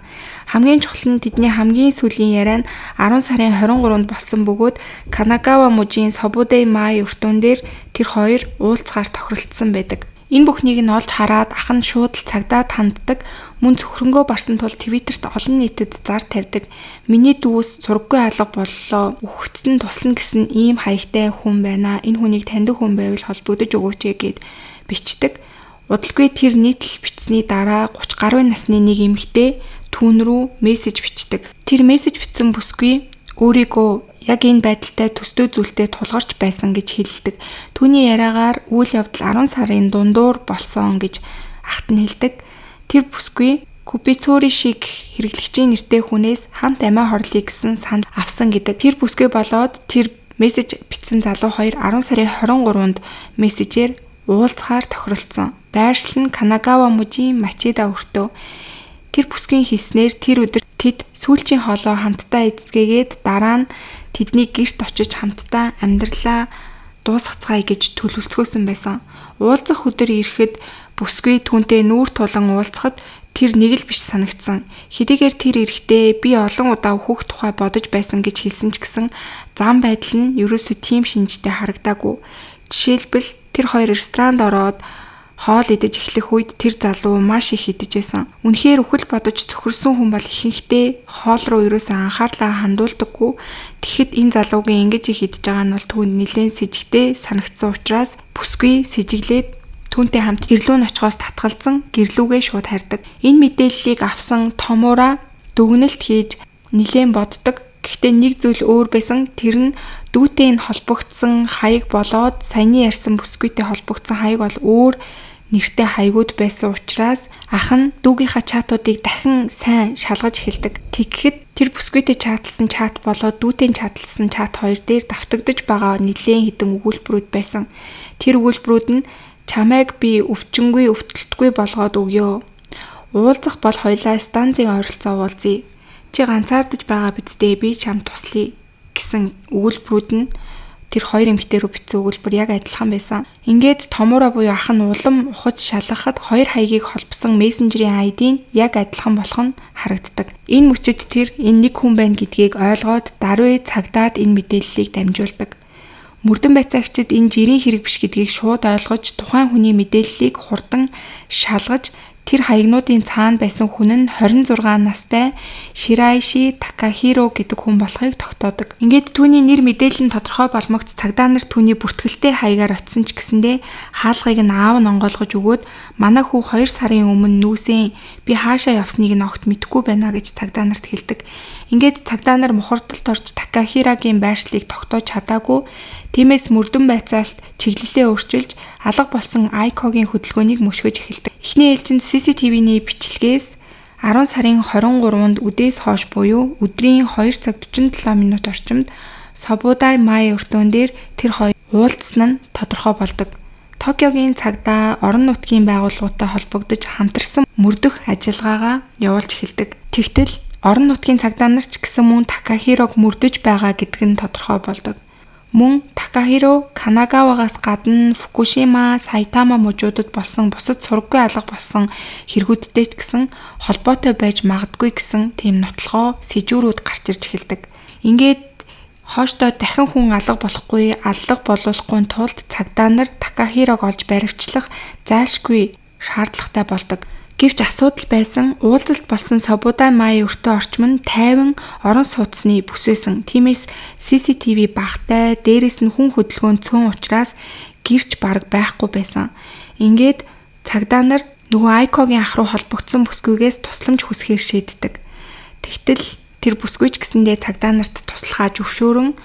Хамгийн чухал нь тэдний хамгийн сүүлийн яриа нь 10 сарын 23-нд болсон бөгөөд Канагава мужийн Собудэй Май өртөөн дээр тэр хоёр уулзахаар тохиролцсон байдаг. Энэ бүхнийг нь олж хараад ах нь шууд л цагдаад ханддаг. Мөн цөхрөнгөө барсан тул Твиттерт олон нийтэд зар тавьдаг. Миний дүүс сурггүй алга боллоо. Үхэхт нь туслана гэсэн ийм хаягтай хүн байна. Энэ хүнийг таньдаг хүн байвал холбогдож өгөөч гээд бичдэг. Удалгүй тэр нийтлэл бичсэний дараа 30 гаруй насны нэг эмэгтэй түүн рүү мессеж бичдэг. Тэр мессеж бичсэн бүсгүй өөрийгөө яг энэ байдалтай төстэй зүйлтэй тулгарч байсан гэж хэлдэг. Түүний яриагаар үйл явдал 10 сарын дундуур болсон гэж ахт нь хэлдэг. Тэр бүсгүй Купицори шиг хэрэглэгчийн нэртэй хүнээс хамт амиа хорлоё гэсэн санал авсан гэдэг. Тэр бүсгүй болоод тэр мессеж бичсэн залуу хоёр 10 сарын 23-нд мессежээр уулзахаар тохиролцсон. Байршил нь Канагава мужийн Мачида өртөө. Тэр бүсгүйн хэлснээр тэр өдөр тэд сүүлчийн хоолоо хамтдаа эзгээгээд дараа нь тэдний гэрт очиж хамтдаа амьдралаа дуусгацгаая гэж төлөвлөцгөөсөн байсан. Уулзах өдөр ирэхэд бүсгүй түүнтэй нүүр тулан уулзахад тэр нэг л биш санагдсан. Хэдийгээр тэр эрэхтэй би олон удаа өөхөх тухай бодож байсан гэж хэлсэн ч гэсэн зам байдал нь ерөөсөө тийм шинжтэй харагдаагүй. Жишээлбэл тэр хоёр ресторанд ороод хоол идэж эхлэх үед тэр залуу маш их идэж байсан. Үнэхээр үхэл бодож цөхөрсөн хүн бол ихэнхдээ хоол руу ерөөсөө анхаарлаа хандуулдаггүй. Тэгэхэд энэ залуугийн ингэж их идэж байгаа нь бол түүнд нэлээд сэжигтэй санагдсан учраас бүсгүй сэжиглээд түүнтэй хамт гэрлүү нь очихоос татгалзан гэрлүүгээ шууд харьдаг. Энэ мэдээллийг авсан Томура дүгнэлт хийж нэлээд боддог. Гэхдээ нэг зүйл өөр байсан. Тэр нь дүүтэй нь холбогдсон хаяг болоод саяны ярьсан бүсгүйтэй холбогдсон хаяг бол өөр нэртэй хаягуд байсан учраас ах нь дүүгийнхаа чатуудыг дахин сайн шалгаж эхэлдэг. Тэгэхэд тэр бүсгүйтэй чаталсан чат болоод дүүтэй чаталсан чат хоёр дээр давтагдаж байгаа нэлээн хэдэн өгүүлбэрүүд байсан. Тэр өгүүлбэрүүд нь чамайг би өвчнгүй өвдөлтгүй болгоод өгөө. Уулзах бол хоёлаа станцын ойролцоо уулзъя. Чи ганцаардаж байгаа биз дээ, би чамд туслая гэсэн өгүүлбэрүүд нь тэр хоёр эмэгтэй рүү бичсэн өгүүлбэр яг адилхан байсан. Ингээд Томура буюу ах нь улам ухаж шалгахад хоёр хаягийг холбосон мессенжерийн ID нь яг адилхан болох нь харагддаг. Энэ мөчид тэр энэ нэг хүн байна гэдгийг ойлгоод даруй цагдаад энэ мэдээллийг дамжуулдаг. Мөрдөн байцаагчид энэ жирийн хэрэг биш гэдгийг шууд ойлгож тухайн хүний мэдээллийг хурдан шалгаж тэр хаягнуудын цаана байсан хүн нь 26 настай Ширайши Такахиро гэдэг хүн болохыг тогтоодог. Ингээд түүний нэр мэдээлэл нь тодорхой болмогц цагдаа нар түүний бүртгэлтэй хаягаар очисон ч гэсэндээ хаалгыг нь аав нь онгойлгож өгөөд манай хүү 2 сарын өмнө нүүсэн, би хаашаа явсныг нь огт мэдэхгүй байна гэж цагдаа нарт хэлдэг. Ингээд цагдаа нар мухардалд орж Такахирагийн байршлыг тогтоож чадаагүй. Тиймээс мөрдөн байцаалт чиглэлээ өөрчилж алга болсон Айкогийн хөдөлгөөнийг мөшгөж эхэлдэг. Эхний ээлжинд CCTV-ний бичлэгээс 10 сарын 23-нд үдээс хойш буюу өдрийн 2 цаг 47 минут орчимд Собудай Май өртөөн дээр тэр хоёр уулзсан нь тодорхой болдог. Токиогийн цагдаа орон нутгийн байгууллагуудтай холбогдож хамтарсан мөрдөх ажиллагаагаа явуулж эхэлдэг. Тэгтэл орон нутгийн цагдаа нар ч гэсэн мөн Такахирог мөрдөж байгаа гэдг нь тодорхой болдог. Мөн Такахиро Канагавагаас гадна Фукушима, Сайтама мужуудад болсон бусад сураггүй алга болсон хэрэгүүдтэй ч гэсэн холбоотой байж магадгүй гэсэн тийм нотлогоо сэжүүрүүд гарч ирж эхэлдэг. Ингээд хоошдоо дахин хүн алга болохгүй, аллага болуулахгүй тулд цагдаа нар Такахирог олж баривчлах зайлшгүй шаардлагатай болдог. Гэвч асуудал байсан уулзалт болсон Собуда Май өртөө орчим нь 50 орон сууцны бүс байсан. Тиймээс CCTV багтай, дээрээс нь хүн хөдөлгөөн цөөн учраас гэрч бараг байхгүй байсан. Ингээд цагдаа нар нөгөө Айкогийн ах руу холбогдсон бүсгүйгээс тусламж хүсэхээр шийддэг. Тэгтэл тэр бүсгүй ч гэсэндээ цагдаа нарт туслахаа зөвшөөрөн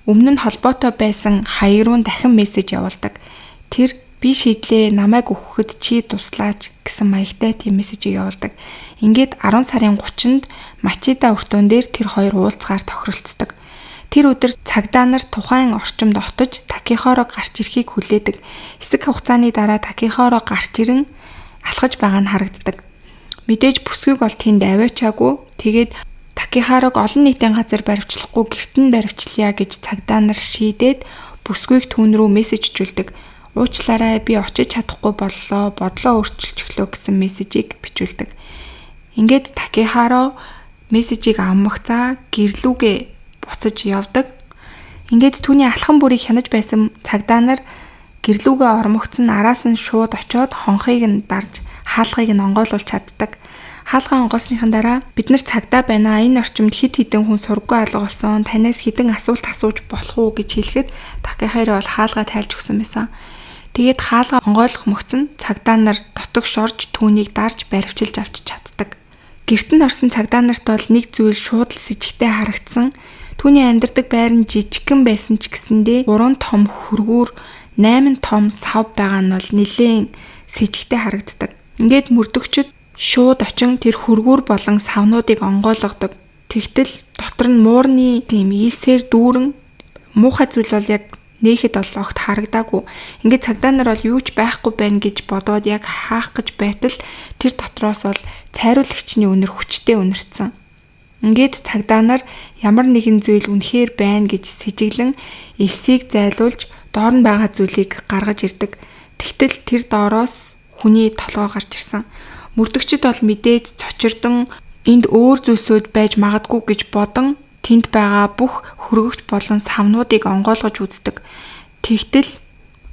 өмнө нь холбоотой байсан хаяг руу дахин мессеж явуулдаг. Тэр би шийдлээ, намайг өгөхөд чи туслаач гэсэн маягтай тийм мессежийг явуулдаг. Ингээд 10 сарын 30-нд Мачида өртөөн дээр тэр хоёр уулзгаар тохиролцдог. Тэр өдөр цагдаа нар тухайн орчимд отож Такихорог гарч ирэхийг хүлээдэг. Хэсэг хугацааны дараа Такихоро гарч ирэн алхаж байгаа нь харагддаг. Мэдээж бүсгүйг бол тэнд аваачаагүй. Тэгээд Такихарог олон нийтийн газар баривчлахгүй гэрт нь баривчлая гэж цагдаа нар шийдээд бүсгүйг түүн рүү мессеж өчүүлдэг. Уучлаарай, би очиж чадахгүй боллоо, бодлоо өөрчилчихлөө гэсэн мессежийг бичүүлдэг. Ингээд Такихаро мессежийг аммагцаа гэрлүүгээ буцаж явдаг. Ингээд түүний алхам бүрийг хянаж байсан цагдаа нар гэрлүүгээ ормогцсон араас нь шууд очиод хонхыг нь дарж хаалгыг нь онгойлуулж чаддаг. Хаалгаа онгойлсныхан дараа бид нар цагдаа байна. Энэ орчимд хэд хэдэн хүн сурггүй алга болсон. Танаас хэдэн асуулт асууж болох уу гэж хэлэхэд Такихаро бол хаалгаа тайлж өгсөн байсан. Тэгээд хаалгаа онгойлгох мөгцөн цагдаа нар дотогш орж түүнийг дарж баривчилж авч чаддаг. Гэрт нь орсон цагдаа нарт бол нэг зүйл шууд л сэжигтэй харагдсан. Түүний амьдардаг байр нь жижигхэн байсан ч гэсэндээ 3 том хөргүүр, 8 том сав байгаа нь бол нэлээн сэжигтэй харагддаг. Ингээд мөрдөгчд шууд очин тэр хөргүүр болон савнуудыг онгойлгодог. Тэгтэл дотор нь муурны тийм ийсээр дүүрэн муухай зүйл бол яг нээхэд бол огт харагдаагүй. Ингээд цагдаа нар бол юу ч байхгүй байна гэж бодоод яг хаах гэж байтал тэр дотроос бол цайруулагчны үнэр хүчтэй үнэрсэн. Ингээд цагдаа нар ямар нэгэн зүйл үнэхээр байна гэж сэжиглэн элсийг зайлуулж доор нь байгаа зүйлийг гаргаж ирдэг. Тэгтэл тэр доороос хүний толгой гарч ирсэн. Мөрдөгчд бол мэдээж цочирдон энд өөр зүйлсүүд байж магадгүй гэж бодон тэнд байгаа бүх хөргөгч болон савнуудыг онгойлгож үздэг. Тэгтэл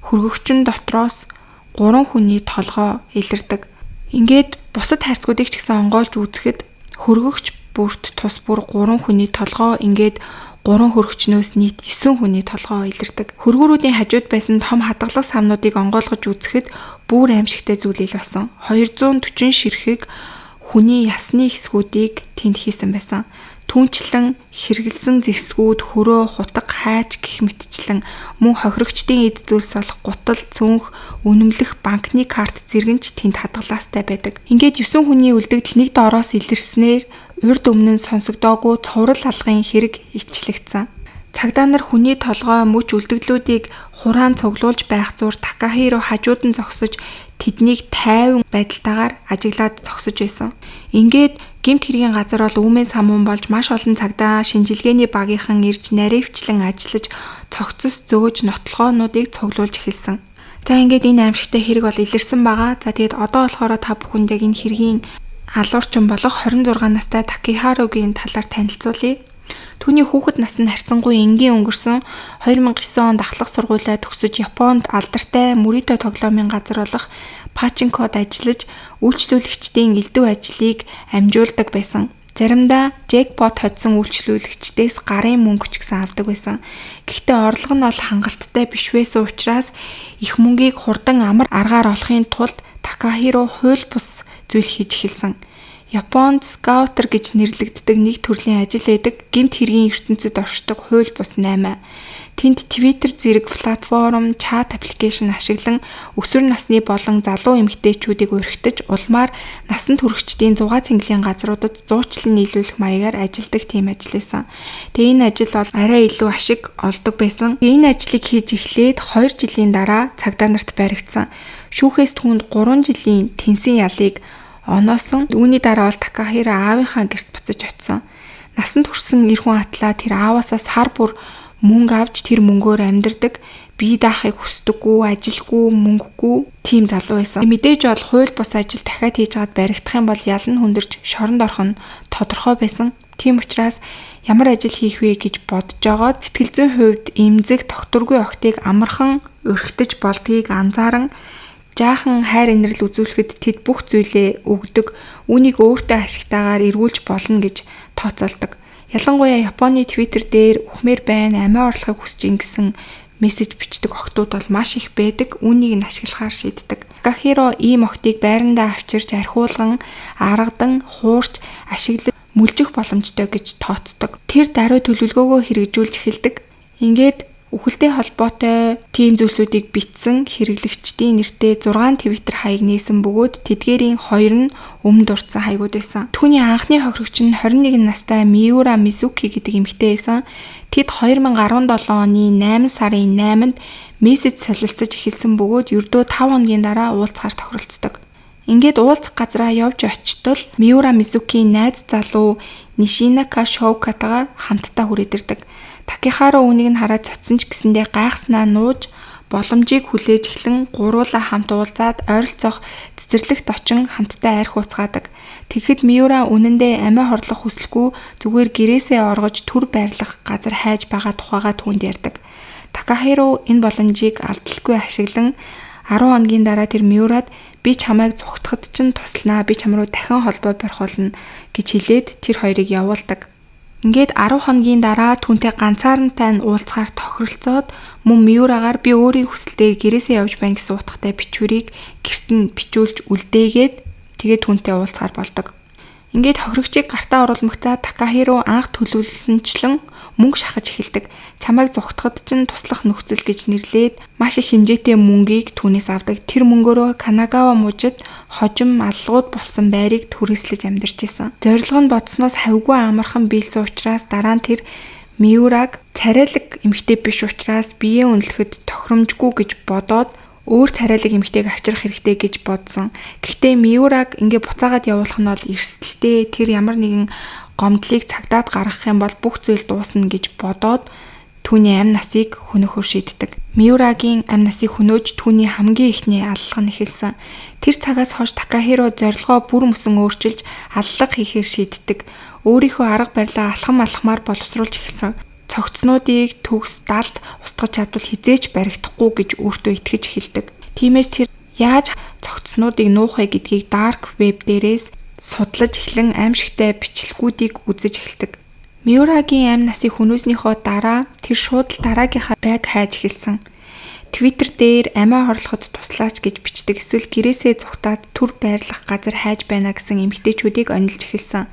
хөргөгчн дотроос 3 хүний толгой илэрдэг. Ингээд бусад хайрцгуудыг ч гэсэн онгойлж үзэхэд хөргөгч бүрт тус бүр 3 хүний толгой, ингээд 3 хөргөгчнөөс нийт 9 хүний толгой илэрдэг. Хөргүүрүүдийн хажууд байсан том хадгалах савнуудыг онгойлгож үзэхэд бүр аимшигтай зүйл ил болсон. 240 ширхэг хүний ясны хэсгүүдийг тэнд хийсэн байсан. Түүнчлэн хэрэгэлсэн зэвсгүүд, хөрөө, хутга, хайч гэх мэтчлэн мөн хохирогчдын эд зүйлс болох гутал, цүнх, үнэмлэх, банкны карт зэрэг нь ч тэнд хадгалаастай байдаг. Ингээд 9 хүний үлдэгдэл нэг доороос илэрснээр урд өмнө нь сонсогдоогүй цуврал алгын хэрэг ичлэгдсэн. Цагдаа нар хүний толгой, мөч үлдэгдлүүдийг хураан цуглуулж байх зуур Такахиро хажууд нь зогсож тэднийг тайван байдалтайгаар ажиглаад зогсож байсан. Ингээд гэмт хэргийн газар бол үүмэн самуун болж маш олон цагдаа шинжилгээний багийнхан ирж наривчлан ажиллаж цогцос зөөж нотлогоонуудыг цуглуулж эхэлсэн. За ингээд энэ аимшигтай хэрэг бол илэрсэн байгаа. За тэгээд одоо болохоор та бүхэнд яг энэ хэргийн алуурчин болох 26 настай Такихарогийн талаар танилцуулъя. Түүний хүүхэд нас нь харьцангуй энгийн өнгөрсөн. 2009 онд ахлах сургуулиа төгсөж Японд алдартай мөрийто тоглоомын газар болох Пачинкод ажиллаж үйлчлүүлэгчдийн элдв ажлыг амжуулдаг байсан. Заримдаа джекпот хоцсон үйлчлүүлэгчдээс гарын мөнгө ч гэсэн авдаг байсан. Гэхдээ орлого нь бол хангалттай биш байсан учраас их мөнгийг хурдан амар аргаар олохын тулд Такахиро хууль бус зүйл хийж эхэлсэн. Японд скаутер гэж нэрлэгддэг нэг төрлийн ажил байдаг. Гэмт хэргийн ертөнцид оршдог хууль бус 8. Тэнд Twitter зэрэг платформ, чат аппликейшн ашиглан өсвөр насны болон залуу эмэгтэйчүүдийг урагтаж улмаар насанд хүрэгчдийн зугаа цэнгэлийн газруудад зуучлан нийлүүлэх маягаар ажилладаг тийм ажил байсан. Тэгээ энэ ажил бол арай илүү ашиг олдог байсан. Энэ ажлыг хийж эхлээд 2 жилийн дараа цагдаа нарт баригдсан. Шүүхээс түүнд 3 жилийн тэнсэн ялыг оноосон. Үүний дараа бол Такахиро аавынхаа гэрт буцаж очсон. Насанд хүрсэн эр хүн атлаа тэр ааваасаа сар бүр Мөнгө авч тэр мөнгөөр амьдардаг, бие даахыг хүсдэггүй, ажилгүй, мөнгөгүй тийм залуу байсан. Мэдээж бол хууль бус ажил дахиад хийж чад баригдах юм бол ялан хүндэрч шоронд орох нь тодорхой байсан. Тийм учраас ямар ажил хийх вэ гэж бодож байгаа сэтгэл зүйн хувьд эмзэг тогтворгүй охтыг амархан урхитаж болдгийг анзааран жаахан хайр инрэл үзүүлэхэд тэд бүх зүйлээ өгдөг, үүнийг өөртөө ашигтайгаар эргүүлж болно гэж тооцоолдог. Ялангуяа Японы Twitter дээр үхмээр байна, амиа орлохыг хүсэж ин гэсэн мессеж бичдэг охтууд бол маш их байдаг. Үүнийг нь ашиглахаар шийддэг. Такахиро ийм охтыг байрандаа авчирч архиулган, аргадан, хуурч, ашиглаж мүлжих боломжтой гэж тооцдог. Тэр даруй төлөвлөгөөгөө хэрэгжүүлж эхэлдэг. Ингээд үхэлтэй холбоотой тийм зүйлсүүдийг бичсэн хэрэглэгчдийн нэртэй 6 Twitter хаяг нээсэн бөгөөд тэдгээрийн 2 нь өмнө дурдсан хаягуд байсан. Түүний анхны хохирогч нь 21 настай Миура Мизуки гэдэг эмэгтэй байсан. Тэд 2017 оны 8 сарын 8-нд мессеж солилцож эхэлсэн бөгөөд ердөө 5 хоногийн дараа уулзахаар тохиролцдог. Ингээд уулзах газраа явж очтол Миура Мизукийн найз залуу Нишинака Шоукатагаа хамтдаа хүрээд ирдэг. Такихаро үүнийг нь хараад цоцсон ч гэсэндээ гайхснаа нууж боломжийг хүлээж эхлэн гуруулаа хамт уулзаад ойролцоох цэцэрлэгт очин хамтдаа арх ууцгаадаг. Тэгэхэд Миура үнэндээ амиа хорлох хүсэлгүй зүгээр гэрээсээ оргож түр байрлах газар хайж байгаа тухайгаа түүнд ярьдаг. Такахиро энэ боломжийг алдалгүй ашиглан 10 хоногийн дараа тэр Миурад би чамайг зүхтахад чинь тусланаа, би чам руу дахин холбоо барих болно гэж хэлээд тэр хоёрыг явуулдаг. Ингээд 10 хоногийн дараа түүнтэй ганцаарантай нь уулзахаар тохиролцоод мөн Миурагаар би өөрийн хүсэлтээр гэрээсээ явж байна гэсэн утгатай бичвэрийг гэрт нь бичүүлж үлдээгээд тэгээд түүнтэй уулзахаар болдог. Ингээд хохирогчийг гартаа оруулмагцаа Такахиро анх төлөвлөсөнчлөн мөнгө шахаж эхэлдэг. Чамайг зүхтахад чинь туслах нөхцөл гэж нэрлээд маш их хэмжээтэй мөнгийг түүнээс авдаг. Тэр мөнгөөрөө Канагава мужид хожим аллагууд болсон байрыг түрээслэж амьдарч исэн. Зорилго нь бодсноос хавьгүй амархан биелсэн учраас дараа нь тэр Миураг царайлаг эмэгтэй биш учраас биеэ үнэлэхэд тохиромжгүй гэж бодоод өөр царайлаг эмэгтэйг авчрах хэрэгтэй гэж бодсон. Гэхдээ Миураг ингээ буцаагаад явуулах нь бол эрсдэлтэй. Тэр ямар нэгэн гомдлыг цагдаад гаргах юм бол бүх зүйл дуусна гэж бодоод түүний амь насыг хөнөөхөөр шийддэг. Миурагийн амь насыг хөнөөж түүний хамгийн эхний аллах нь эхэлсэн. Тэр цагаас хойш Такахиро зорилгоо бүр мөсөн өөрчилж аллах хийхээр шийддэг. Өөрийнхөө арга барилаа алхам алхмаар боловсруулж эхэлсэн. Цогцнуудыг төгс далд устгах чадвал хизээч баригдахгүй гэж өөртөө итгэж эхэлдэг. Тиймээс тэр яаж цогцнуудыг нуух вэ гэдгийг dark web дээрээс судлаж эхлэн аимшигтай бичлэгүүдийг үзэж эхэлдэг. Миурагийн амь насыг хөнөөснийхөө дараа тэр шууд л дараагийнхаа байг хайж эхэлсэн. Twitter дээр амиа хорлоход туслаач гэж бичдэг эсвэл гэрээсээ зүхтаад түр байрлах газар хайж байна гэсэн эмэгтэйчүүдийг онилж эхэлсэн.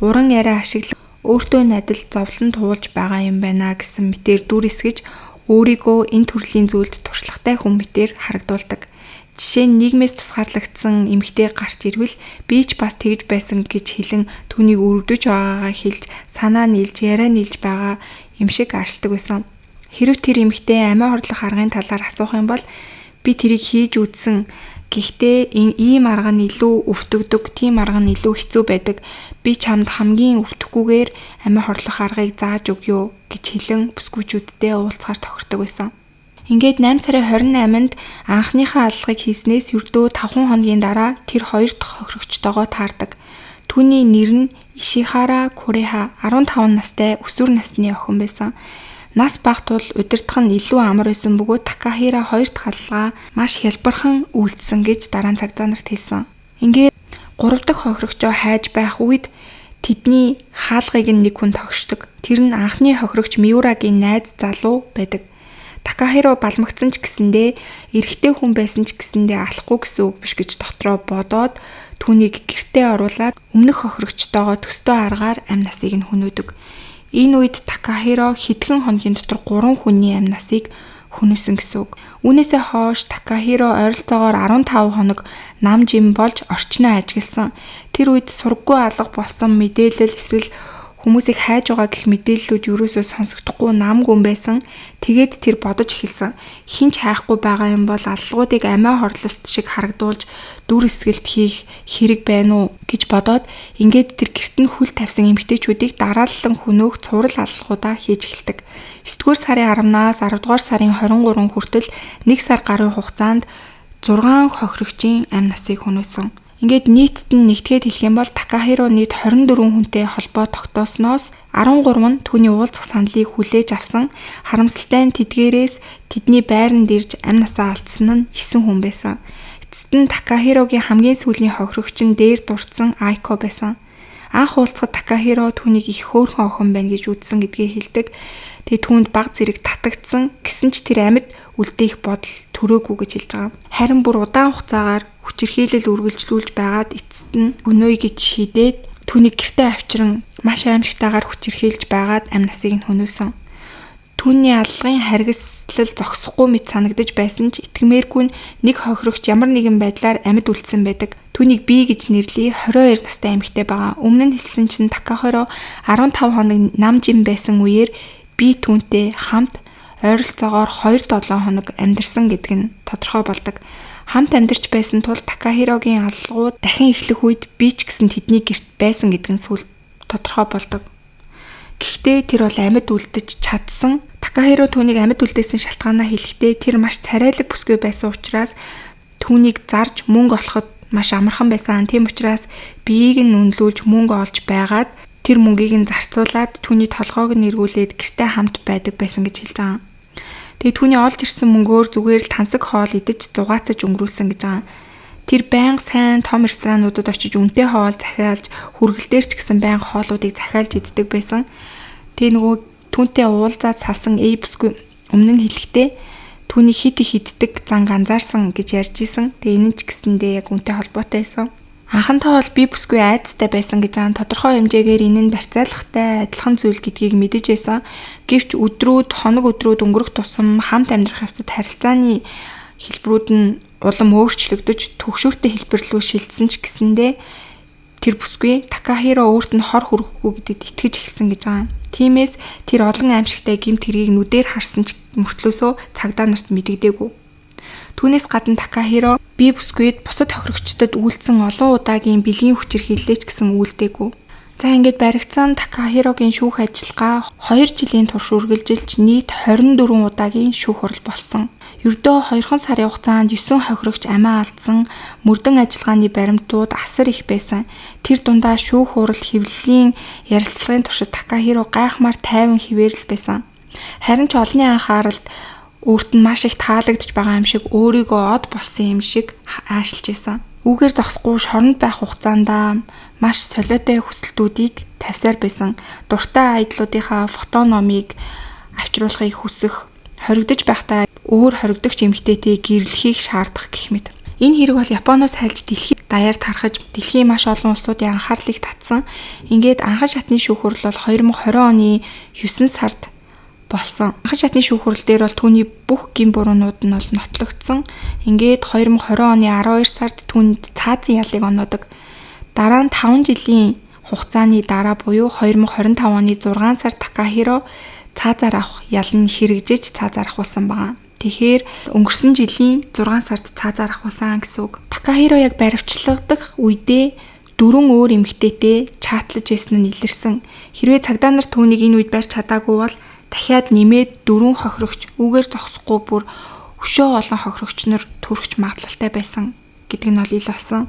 Уран яриа ашиглан өөртөө надил зовлон туулж байгаа юм байна гэсэн мэтээр дүр эсгэж өөрийгөө энэ төрлийн зүйлд туршлагатай хүн мэтээр харагдуулдаг. Жишээ нь нийгмээс тусгаарлагдсан эмэгтэй гарч ирвэл би ч бас тэгж байсан гэж хэлэн түүнийг өрөвдөж байгаагаа хэлж санаа нийлж яриа нийлж байгаа юм шиг аашилдаг байсан. Хэрв тэр эмэгтэй амиа хорлох аргын талаар асуух юм бол би тэрийг хийж үзсэн. Гэхдээ ийм арга нь илүү өвтгдөг, тийм арга нь илүү хэцүү байдаг. Би чамд хамгийн өвтөхгүйгээр амиа хорлох аргыг зааж өгье гэж хэлэн бүсгүйчүүдтэй уулзахаар тохирдог байсан. Ингээд 8 сарын 28-нд анхныхаа аллагыг хийснээс ердөө 5 хоногийн дараа тэр хоёр дахь хохирогчтойгоо таардаг. Түүний нэр нь Ишихара Куреха 15 настай өсвөр насны охин байсан. Нас бага тул удирдах нь илүү амар байсан бөгөөд Такахира хоёр дахь аллага маш хялбархан үйлдсэн гэж дараа нь цагдаа нарт хэлсэн. Ингээд гурав дахь хохирогчоо хайж байх үед тэдний хаалгыг нь нэг хүн тогшдог. Тэр нь анхны хохирогч Миурагийн найз залуу байдаг. Такахиро балмагцсан ч гэсэндээ эрэгтэй хүн байсан ч гэсэндээ алахгүй гэсэн үг биш гэж дотроо бодоод түүнийг гэртээ оруулаад өмнөх хохирогчтойгоо төстэй аргаар амь насыг нь хөнөөдөг. Энэ үед Такахиро хэдхэн хоногийн дотор 3 хүний амь насыг хөнөөсөн гэсэн үг. Үүнээсээ хойш Такахиро ойролцоогоор 15 хоног нам жим болж орчноо ажигласан. Тэр үед сурггүй алга болсон мэдээлэл эсвэл Хүмүүсийг хайж байгаа гэх мэдээллүүд ерөөсөө сонсогдохгүй нам гүн байсан. Тэгээд тэр бодож эхэлсэн. Хэн ч хайхгүй байгаа юм бол аллагуудыг амиа хорлолт шиг харагдуулж дүр эсгэлт хийх хэрэг байна уу гэж бодоод ингээд тэр гэрт нь хөл тавьсан эмэгтэйчүүдийг дараалан хөнөөх цуврал аллагуудаа хийж эхэлдэг. 9-р сарын 10-наас 10-р сарын 23 хүртэл 1 сар гаруй хугацаанд 6 хохирогчийн амь насыг хөнөөсөн. Ингээд нийтд нь нэгтгээд хэлэх юм бол Такахиро нийт 24 хүнтэй холбоо тогтоосноос 13 нь түүний уулзах саналыг хүлээж авсан. Харамсалтай нь тэдгээрээс тэдний байранд ирж амь насаа алдсан нь 9 хүн байсан. Эцэст нь Такахирогийн хамгийн сүүлийн хохирогч нь дээр дурдсан Айко байсан. Анх уулзахад Такахиро түүнийг их хөөрхөн охин байна гэж үзсэн гэдгээ хэлдэг. Тэгээ түүнд баг зэрэг татагдсан. Гэсэн ч тэр амьд үлдээх бодол төрөөгүй гэж хэлж байгаа. Харин бүр удаан хугацаагаар хүчирхийлэл үргэлжлүүлж байгаад эцэст нь хөнөөе гэж шийдээд түүнийг гэртээ авчран маш аимшигтайгаар хүчирхийлж байгаад амь насыг нь хөнөөсөн. Түүний аллагын харгислал зогсохгүй мэт санагдаж байсан ч итгэмээргүй нь нэг хохирогч ямар нэгэн байдлаар амьд үлдсэн байдаг. Түүнийг би гэж нэрлэе 22 настай эмэгтэй байгаа. Өмнө нь хэлсэн чинь Такахиро 15 хоног нам жим байсан үеэр би түүнтэй хамт ойролцоогоор 2-7 хоног амьдарсан гэдэг нь тодорхой болдог. Хамт амьдарч байсан тул Такахирогийн аллагууд дахин эхлэх үед би ч гэсэн тэдний гэрт байсан гэдэг нь сүүлд тодорхой болдог. Гэхдээ тэр бол амьд үлдэж чадсан. Такахиро түүнийг амьд үлдээсэн шалтгаанаа хэлэхдээ тэр маш царайлаг бүсгүй байсан учраас түүнийг зарж мөнгө олоход маш амархан байсан. Тийм учраас биеийг нь үнэлүүлж мөнгө олж байгаад тэр мөнгийг нь зарцуулаад түүний толгойг нь эргүүлээд гэртээ хамт байдаг байсан гэж хэлж байгаа. Тэгээ түүний олж ирсэн мөнгөөр зүгээр л тансаг хоол идэж зугаацаж өнгөрүүлсэн гэж байгаа. Тэр байнга сайн том ресторануудад очиж үнэтэй хоол захиалж, хүргэлтээр ч гэсэн байнга хоолуудыг захиалж иддэг байсан. Тэгээ нөгөө түүнтэй уулзаад салсан эй бүсгүй өмнө нь хэлэхдээ түүний хит их иддэг зан ганзаарсан гэж ярьж исэн. Тэгээ энэ нь ч гэсэндээ яг үнэтэй холбоотой байсан. Анхантаа бол би бүсгүй айдастай байсан гэж байгаа. Тодорхой хэмжээгээр энэ нь барьцаалгатай адилхан зүйл гэдгийг мэдэж байсан. Гэвч өдрүүд, хоног өдрүүд өнгөрөх тусам хамт амьдрах явцад харилцааны хэлбэрүүд нь улам өөрчлөгдөж түгшүүртэй хэлбэр рүү шилжсэн ч гэсэндээ тэр бүсгүй Такахиро өөрт нь хор хүргэхгүй гэдэгт итгэж эхэлсэн гэж байгаа. Тиймээс тэр олон аимшигтай гэмт хэргийг нүдээр харсан ч мөртлөөсөө цагдаа нарт мэдэгдээгүй. Түүнээс гадна Такахиро би бүсгүйд бусад хохирогчдод үйлдсэн олон удаагийн бэлгийн хүчирхийллээ ч гэсэн үйлдээгүй. За ингээд баригдсан Такахирогийн шүүх ажиллагаа 2 жилийн турш үргэлжилж нийт 24 удаагийн шүүх хурал болсон. Ердөө 2 сарын хугацаанд 9 хохирогч амиа алдсан, мөрдөн ажиллагааны баримтууд асар их байсан. Тэр дундаа шүүх хурал хэвлэлийн ярилцлагын туршид Такахиро гайхмаар тайван хിവэрл байсан. Харин ч олонний анхааралд өөрт нь маш их таалагдж байгаа юм шиг өөрийгөө од болсон юм шиг аашилж байсан. Үүгээр зогсохгүй шоронд байх хугацаанд маш солиотой хүсэлтүүдийг тавьсаар байсан. Дуртай айдлуудынхаа фото номыг авчруулахыг хүсэх, хоригдож байхдаа өөр хоригдогч эмэгтэйтэй гэрлэхийг шаардах гэх мэт. Энэ хэрэг бол Японоос хайлж дэлхийд даяар тархаж дэлхийн маш олон улсуудын анхаарлыг татсан. Ингээд анхан шатны шүүх хурал бол 2020 оны 9 сард болсон. Анхан шатны шүүх хурал дээр бол түүний бүх гэм буруунууд нь бол нотлогдсон. Ингээд 2020 оны 12 сард түүнд цаазын ялыг оноодог. Дараа нь 5 жилийн хугацааны дараа буюу 2025 оны 6 сард Такахиро цаазаар авах ял нь хэрэгжиж цаазаар ахуулсан байгаа. Тэгэхээр өнгөрсөн жилийн 6 сард цаазаар ахуулсан гэсэн үг. Такахиро яг баривчлагдах үедээ 4 өөр эмэгтэйтэй чатлаж байсан нь илэрсэн. Хэрвээ цагдаа нар түүнийг энэ үед барьж чадаагүй бол дахиад нэмээд 4 хохирогч үүгээр зогсохгүй бүр өшөө олон хохирогч нар төрөх магадлалтай байсан гэдэг нь бол ил болсон.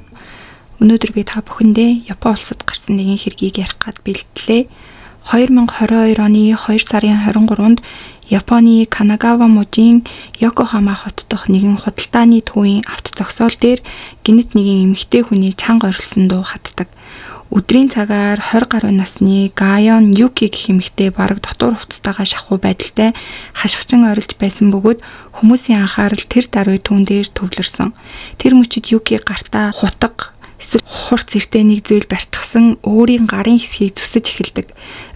Өнөөдөр би та бүхэндээ Япон улсад гарсан нэгэн хэргийг ярих гад бэлтлээ. 2022 оны 2 сарын 23-нд Японы Канагава мужийн Йокохама хот дахь нэгэн худалдааны төвийн авто зогсоол дээр гэнэт нэгэн эмэгтэй хүний чанга орилсон дуу хатдаг. Өдрийн цагаар 20 гаруй насны Гайон Юки гэх эмэгтэй бараг дотуур хувцастайгаа шахуу байдалтай хашгичин орилж байсан бөгөөд хүмүүсийн анхаарал тэр даруй түүн дээр төвлөрсөн. Тэр мөчид Юки гартаа хутга Эсвэл хурц эртээ нэг зүйл барьчихсан өөрийн гарын хэсгийг зүсэж эхэлдэг.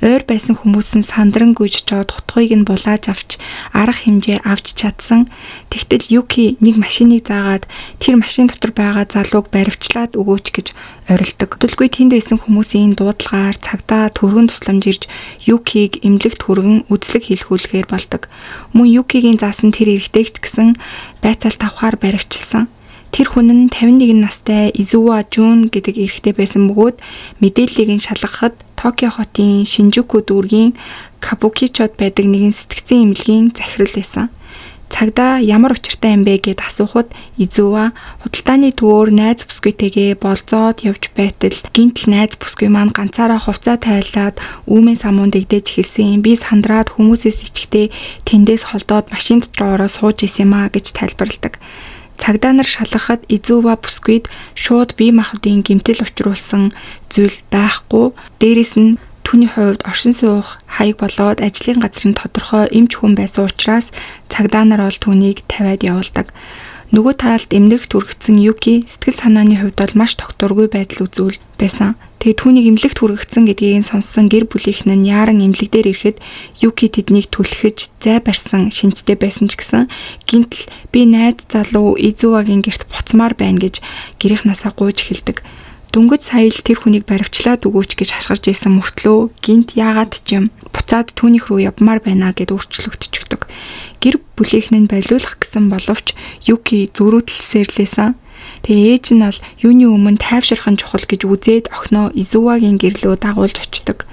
Ойр байсан хүмүүс нь сандран гүйж очоод хутгыг нь булааж авч арга хэмжээ авч чадсан. Тэгтэл Юки нэг машиныг заагаад тэр машин дотор байгаа залууг баривчлаад өгөөч гэж орилдог. Төлгүй тэнд байсан хүмүүсийн дуудлагаар цагдаа түргэн тусламж ирж Юкиг эмнэлэгт хүргэн үзлэг хийлгүүлэхээр болдог. Мөн Юкигийн заасан тэр эрэгтэйг ч гэсэн байцаалт авахаар баривчилсан. Тэр хүн нь 51 настай Изува Жун гэдэг эрэгтэй байсан бөгөөд мэдээллийг нь шалгахад Токио хотын Шинжүку дүүргийн Кабукичод байдаг нэгэн сэтгцийн эмнэлгийн захирал байсан. Цагдаа ямар учиртай юм бэ гэд асуухад Изува худалдааны төвөөр найз бүсгүйтэйгээ болзоод явж байтал гинтл найз бүсгүй маань ганцаараа хувцаа тайлаад үүмэн самуунд дэгдэж эхэлсэн. Би сандраад хүмүүсээс ичгтээ тэндээс холдоод машин дотор ороо сууж исэн юм а гэж тайлбарладаг. Цагдаа нар шалгахад Изува бүсгүйд шууд бие махбодын гэмтэл учруулсан зүйл байхгүй. Дээрээс нь түүний хувьд оршин суух хаяг болоод ажлын газар нь тодорхой эмч хүн байсан учраас цагдаа нар бол түүнийг тавиад явуулдаг. Нөгөө талд эмнэлэгт хүргэсэн Юки сэтгэл санааны хувьд бол маш тогтворгүй байдал үзүүл байсан. Тэгээ түүнийг эмнэлэгт хүргэсэн гэдгийг нь сонссон гэр бүлийнх нь яаран эмнэлэг дээр ирэхэд Юки тэднийг түлхэж зай барьсан шинжтэй байсан ч гэсэн гинтл би найз залуу Изувагийн гэрт буцмаар байна гэж гэрийнхнасаа гуйж эхэлдэг. Дөнгөж сая л тэр хүнийг баривчлаад өгөөч гэж хашгирж исэн мөртлөө гинт яагаад ч юм буцаад түүнийх рүү явмаар байна гэд өөрчлөгдчихдөг. Гэр бүлийнх нь болиулах гэсэн боловч Юки зөрүүдлсэрлээсэн. Тэгээ ээж нь бол юуны өмнө тайвширах нь чухал гэж үзээд охиноо Изувагийн гэрлөө дагуулж очдог.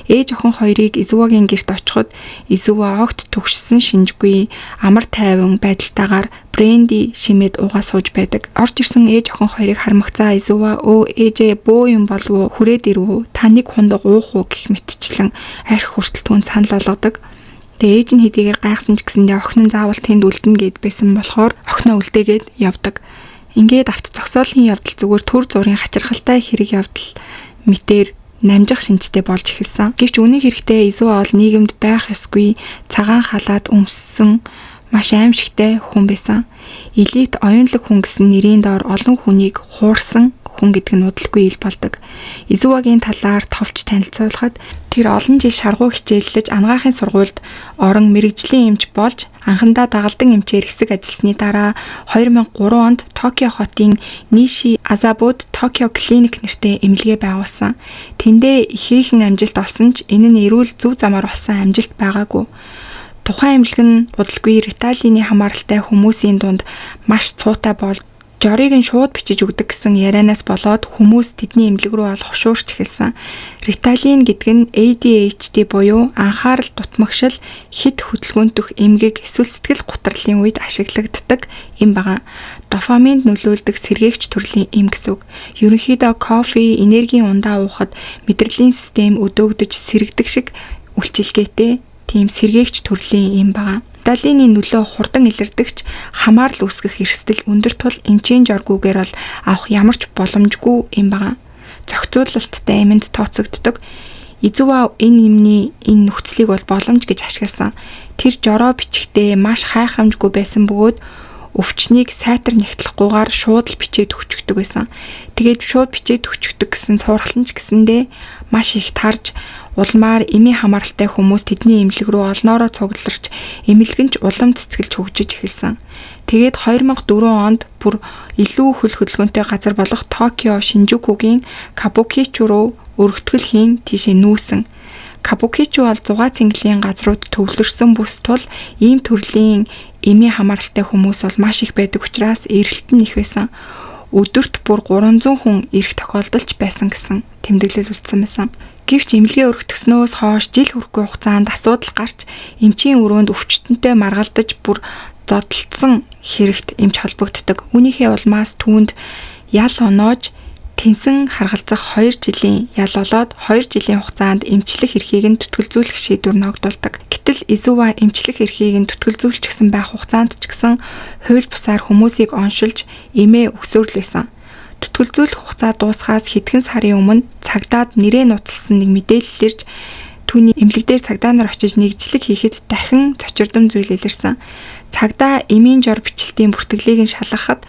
Ээж охин хоёрыг Изувагийн гэрт очиход Изува огт төгшсөн шинжгүй амар тайван байдалтайгаар бренди шимээд уугаа сууж байдаг. Орж ирсэн ээж охин хоёрыг харамгацаа Изува өө ээжээ бөө юм болов уу хүрээд ирв үү та нэг хундаг уух уу гэх мэтчлэн арх хүртэл түүнд санал болгодог. Тэгээ ээж нь хэдийгээр гайхсан ч гэсэндээ охин нь заавал тэнд үлдэнэ гэд байсан болохоор охиноо үлдээгээд явдаг. Ингээд авто зогсоолын явдал зүгээр төр зургийн хачирхалтай хэрэг явдал мэтэр намжих шинжтэй болж эхэлсэн. Гэвч үнэн хэрэгтээ Изува бол нийгэмд байх ёсгүй цагаан халаат өмссөн маш аимшигтай хүн байсан. Элит оюунлаг хүн гэсэн нэрийн доор олон хүнийг хуурсан хүн гэдэг нь удалгүй ил болдог. Изувагийн талаар товч танилцуулахад тэр олон жил шаргуу хичээллэж анагаахын сургуульд орон мэрэгжлийн эмч болж анхандаа дагалдан эмчээр хэсэг ажилласны дараа 2003 онд Токио хотын Ниши Азабуд Токио клиник нэртэй эмнэлгээ байгуулсан. Тэндээ ихээхэн амжилт олсон ч энэ нь эрүүл зөв замаар олсон амжилт байгаагүй. Тухайн эмнэлэг нь удалгүй Риталины хамааралтай хүмүүсийн дунд маш цуутай болж жорыг нь шууд бичиж өгдөг гэсэн ярианаас болоод хүмүүс тэдний эмнэлэг рүү ол хошуурч эхэлсэн. Риталин гэдэг нь ADHD буюу анхаарал дутмагшил, хит хөдөлгөөнтөх эмгэг эсвэл сэтгэл гутралын үед ашиглагддаг эм байгаа. Дофаминд нөлөөлдөг сэргээгч төрлийн эм гэсэн үг. Ерөнхийдөө кофе, энергийн ундаа уухад мэдрэлийн систем өдөөгдөж сэргэдэг шиг үйлчилгээтэй тийм сэргээгч төрлийн эм байгаа. Риталины нөлөө хурдан илэрдэгч хамаарал үүсгэх эрсдэл өндөр тул эмчийн жоргүйгээр бол авах ямар ч боломжгүй юм байгаа. Зохицуулалттай эмэнд тооцогддог. Изува энэ юмны энэ нөхцөлийг бол боломж гэж ашигласан. Тэр жороо бичгтээ маш хайхрамжгүй байсан бөгөөд өвчнийг сайтар нягтлахгүйгээр шууд л бичээд өчгдөг байсан. Тэгээд шууд бичээд өчгдөг гэсэн цуурхалан ч гэсэндээ маш их тарж улмаар эмийн хамааралтай хүмүүс тэдний эмнэлэг рүү олноороо цугларч эмнэлэг нь ч улам цэцгэлж хөгжиж эхэлсэн. Тэгээд 2004 онд бүр илүү хөл хөдөлгөөнтэй газар болох Токио Шинжүкүгийн Кабукичу руу өргөтгөл хийн тийшээ нүүсэн. Кабукичу бол зугаа цэнгэлийн газрууд төвлөрсөн бүс тул ийм төрлийн эмийн хамааралтай хүмүүс бол маш их байдаг учраас эрэлт нь их байсан. Өдөрт бүр 300 хүн ирэх тохиолдол ч байсан гэсэн тэмдэглэл үлдсэн байсан. Гэвч эмнэлгээ өргөтгснөөс хойш жил хүрэхгүй хугацаанд асуудал гарч эмчийн өрөөнд өвчтөнтэй маргалдаж бүр зодолдсон хэрэгт эмч холбогддог. Үүнийхээ улмаас түүнд ял оноож тэнсэн харгалзах 2 жилийн ял болоод 2 жилийн хугацаанд эмчлэх эрхийг нь түтгэлзүүлэх шийдвэр ногдуулдаг. Гэтэл Изува эмчлэх эрхийг нь түтгэлзүүлчихсэн байх хугацаанд ч гэсэн хууль бусаар хүмүүсийг оншилж эмээ өгсөөр л байсан. Түтгэлзүүлэх хугацаа дуусахаас хэдхэн сарын өмнө цагдаад нэрээ нууцлсан нэг мэдээлэл ирж түүний эмнэлэг дээр цагдаа нар очиж нэгжлэг хийхэд дахин цочирдом зүйл илэрсэн. Цагдаа эмийн жор бичлэлтийн бүртгэлийг нь шалгахад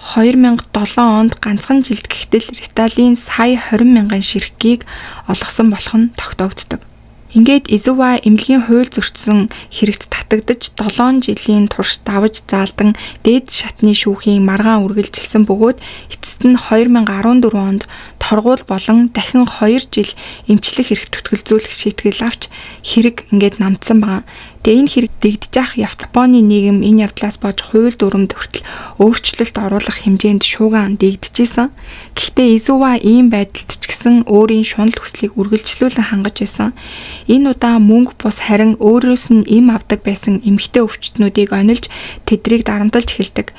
2007 онд ганцхан жилд гэхтэл Риталин сая 20 мянган ширхгийг олгосон болох нь тогтоогддог. Ингээд Изува эмнэлгийн хууль зөрчсөн хэрэгт татагдаж 7 жилийн турш давж заалдан дээд шатны шүүхийн маргаан үргэлжилсэн бөгөөд эцэст нь 2014 онд торгуул болон дахин 2 жил эмчлэх эрх түтгэлзүүлэх шийтгэл авч хэрэг ингээд намдсан байгаа. Тэгээ энэ хэрэг дэгдэж ах Японы нийгэм энэ явдлаас болж хууль дүрмд хүртэл өөрчлөлт оруулах хэмжээнд шууган дэгдэжсэн. Гэхдээ Изува ийм байдалд ч гэсэн өөрийн шунал хүслийг үргэлжлүүлэн хангаж байсан. Энэ удаа мөнгө бус харин өөрөөс нь эм авдаг байсан эмэгтэй өвчтнүүдийг онилж тэдрийг дарамталж эхэлдэг.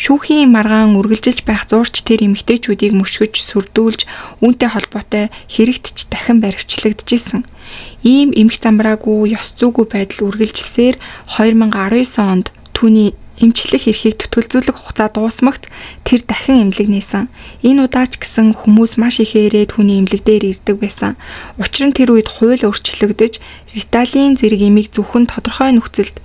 Шүүхийн маргаан үргэлжилж байх зуурч тэр эмэгтэйчүүдийг мөшгөж, сүрдүүлж, үүнтэй холбоотой хэрэгт ч дахин баривчлагдчихсэн. Ийм эмх замбраагүй, ёс зүйгүй байдал үргэлжилсээр 2019 онд түүний эмчлэх эрхийг түтгэлзүүлэх хугацаа дуусмагт тэр дахин эмнэлэг нээсэн. Энэ удаа ч гэсэн хүмүүс маш ихээрээ түүний эмнэлэг дээр ирдэг байсан. Учир нь тэр үед хууль өөрчлөгдөж Риталин зэрэг эмийг зөвхөн тодорхой нөхцөлд,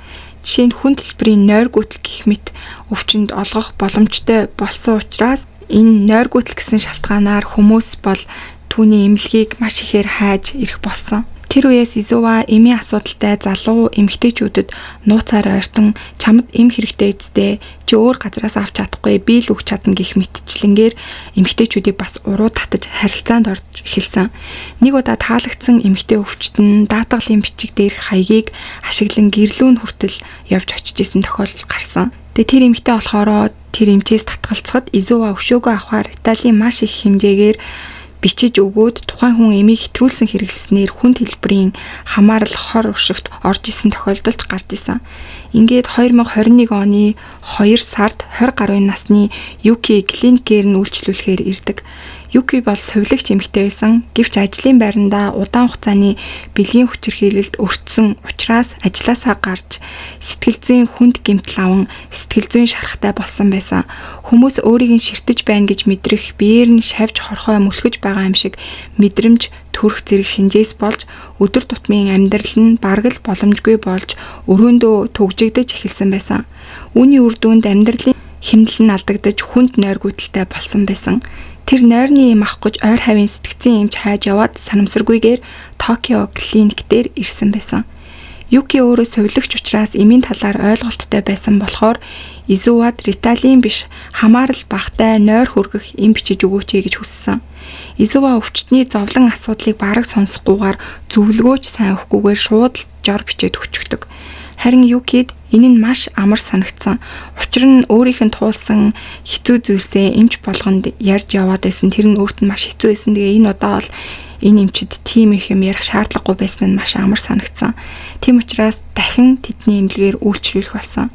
жишээ нь хүн төлбөрийн нойргүйтэл гэх мэт өвчнөд олгох боломжтой болсон учраас энэ нойргүйтэл гэсэн шалтгаанаар хүмүүс бол түүний эмнэлгийг маш ихээр хайж ирэх болсон. Тэр үеэс Изува эмийн асуудалтай залуу эмэгтэйчүүдэд нууцаар ойртон чамд эм хэрэгтэй үсттэй, чи өөр газараас авч чадахгүй, би л өгч чадна гэх мэтчлэнгээр эмэгтэйчүүдийг бас уруу татаж харилцаанд орж эхэлсэн. Нэг удаа таалагдсан эмэгтэй өвчтөн нь даатгалын бичиг дээрх хаягийг ашиглан гэрлүүн хүртэл явж очиж исэн тохиолдол гарсан. Тэгээ тэр эмэгтэй болохоро тэр эмчээс татгалцахад Изува өшөөгөө авахар Италийн маш их хэмжээгээр бичиж өгөөд тухайн хүн эмийг хэтрүүлсэн хэрэглэснээр хүн төлбөрийн хамаарал хор уршигт орж исэн тохиолдол ч гарч исэн. Ингээд 2021 оны 2 сард 20 гаруй насны Юки клиникээр нь үйлчлүүлэхээр ирдэг. Юки бол сувилагч эмэгтэй байсан. Гэвч ажлын байрандаа удаан хугацааны бэлгийн хүчирхийлэлд өртсөн учраас ажлаасаа гарч сэтгэл зүйн хүнд гэмтэл аван сэтгэл зүйн шарахтай болсон байсан. Хүмүүс өөрийг нь ширтэж байна гэж мэдрэх, биеэр нь шавж хорхой мөлхөж байгаа юм шиг мэдрэмж төрөх зэрэг шинжээс болж өдөр тутмын амьдрал нь бараг л боломжгүй болж өрөөндөө түгжигдэж эхэлсэн байсан. Үүний үр дүнд амьдралын хэмнэл нь алдагдаж хүнд нойргүйдэлтэй болсон байсан. Тэр нойрны эм авах гэж ойр хавийн сэтгцийн эмч хайж яваад санамсаргүйгээр Токио клиник дээр ирсэн байсан. Юки өөрөө сувилагч учраас эмийн талаар ойлголттой байсан болохоор Изувад Риталин биш хамаарал багатай нойр хүргэх эм бичиж өгөөч гэж хүссэн. Изува өвчтний зовлон асуудлыг бараг сонсохгүйгээр зөвлөгөөч сайн өгөхгүйгээр шууд л жор бичээд өгчихдөг. Харин Юкид энэ нь маш амар санагдсан. Учир нь өөрийнх нь туулсан хэцүү зүйлсээ эмч болгонд ярьж яваад байсан. Тэр нь өөрт нь маш хэцүү байсан. Тэгээ энэ удаа бол энэ эмчид тийм их юм ярих шаардлагагүй байсан нь маш амар санагдсан. Тийм учраас дахин тэдний эмнэлгээр үйлчлүүлэх болсон.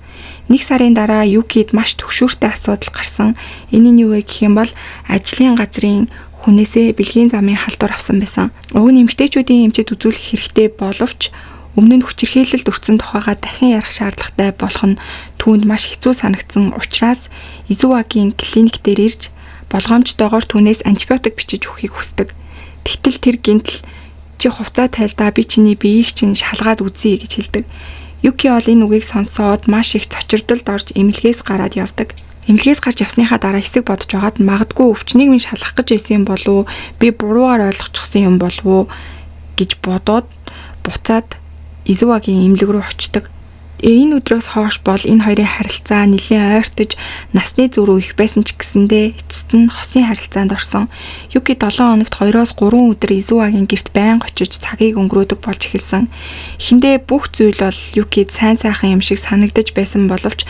Нэг сарын дараа Юкид маш түгшүүртэй асуудал гарсан. Энэ нь юу вэ гэх юм бол ажлын газрын хүнээсээ бэлгийн замын халдвар авсан байсан. Уг нь эмэгтэйчүүдийн эмчид үзүүлэх хэрэгтэй боловч өмнө нь хүчирхийлэлд өртсөн тухайгаа дахин ярих шаардлагатай болох нь түүнд маш хэцүү санагдсан учраас Изувагийн клиник дээр ирж болгоомжтойгоор түүнээс антибиотик бичиж өгөхийг хүсдэг. Тэгтэл тэр гинтл чи хувцаа тайлдаа, би чиний биеийг чинь шалгаад үзье гэж хэлдэг. Юки бол энэ үгийг сонсоод маш их цочирдолд орж эмнэлгээс гараад явдаг. Эмнэлгээс гарч явсныхаа дараа хэсэг бодож байгаад магадгүй өвчнийг минь шалгах гэж байсан юм болов уу? Би буруугаар ойлгочихсон юм болов уу гэж бодоод буцаад Изувагийн эмнэлэг рүү очдог. Энэ өдрөөс хойш бол энэ хоёрын харилцаа нэлээд ойртож насны зөрүү их байсан ч гэсэндээ эцэст нь хосын харилцаанд орсон. Юки 7 хоногт 2-оос 3 өдөр Изувагийн гэрт байнга очиж цагийг өнгөрөөдөг болж эхэлсэн. Эхэндээ бүх зүйл бол Юкид сайн сайхан юм шиг санагдаж байсан боловч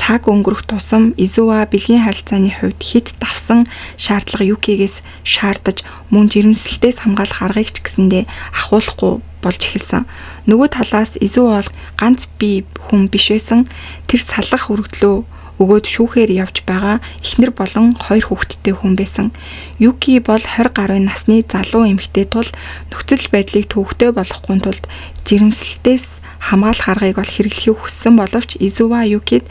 цаг өнгөрөх тусам Изува бэлгийн харилцааны хувьд хэд давсан шаардлага Юкигээс шаардаж мөн жирэмслэлтээс хамгаалах аргыг ч гэсэндээ ахуулахгүй болж эхэлсэн. Нөгөө талаас Изүү бол ганц бие хүн биш байсан. Тэр салгах өргөдлөө өгөөд шүүхээр явж байгаа эхнэр болон хоёр хүүхэдтэй хүн байсан. Юки бол 20 гаруй насны залуу эмэгтэй тул нөхцөл байдлыг төвөгтэй болгохгүй тулд жирэмслэлтээс хамгаалах аргыг бол хэрэглэхийг хүссэн боловч Изува Юкид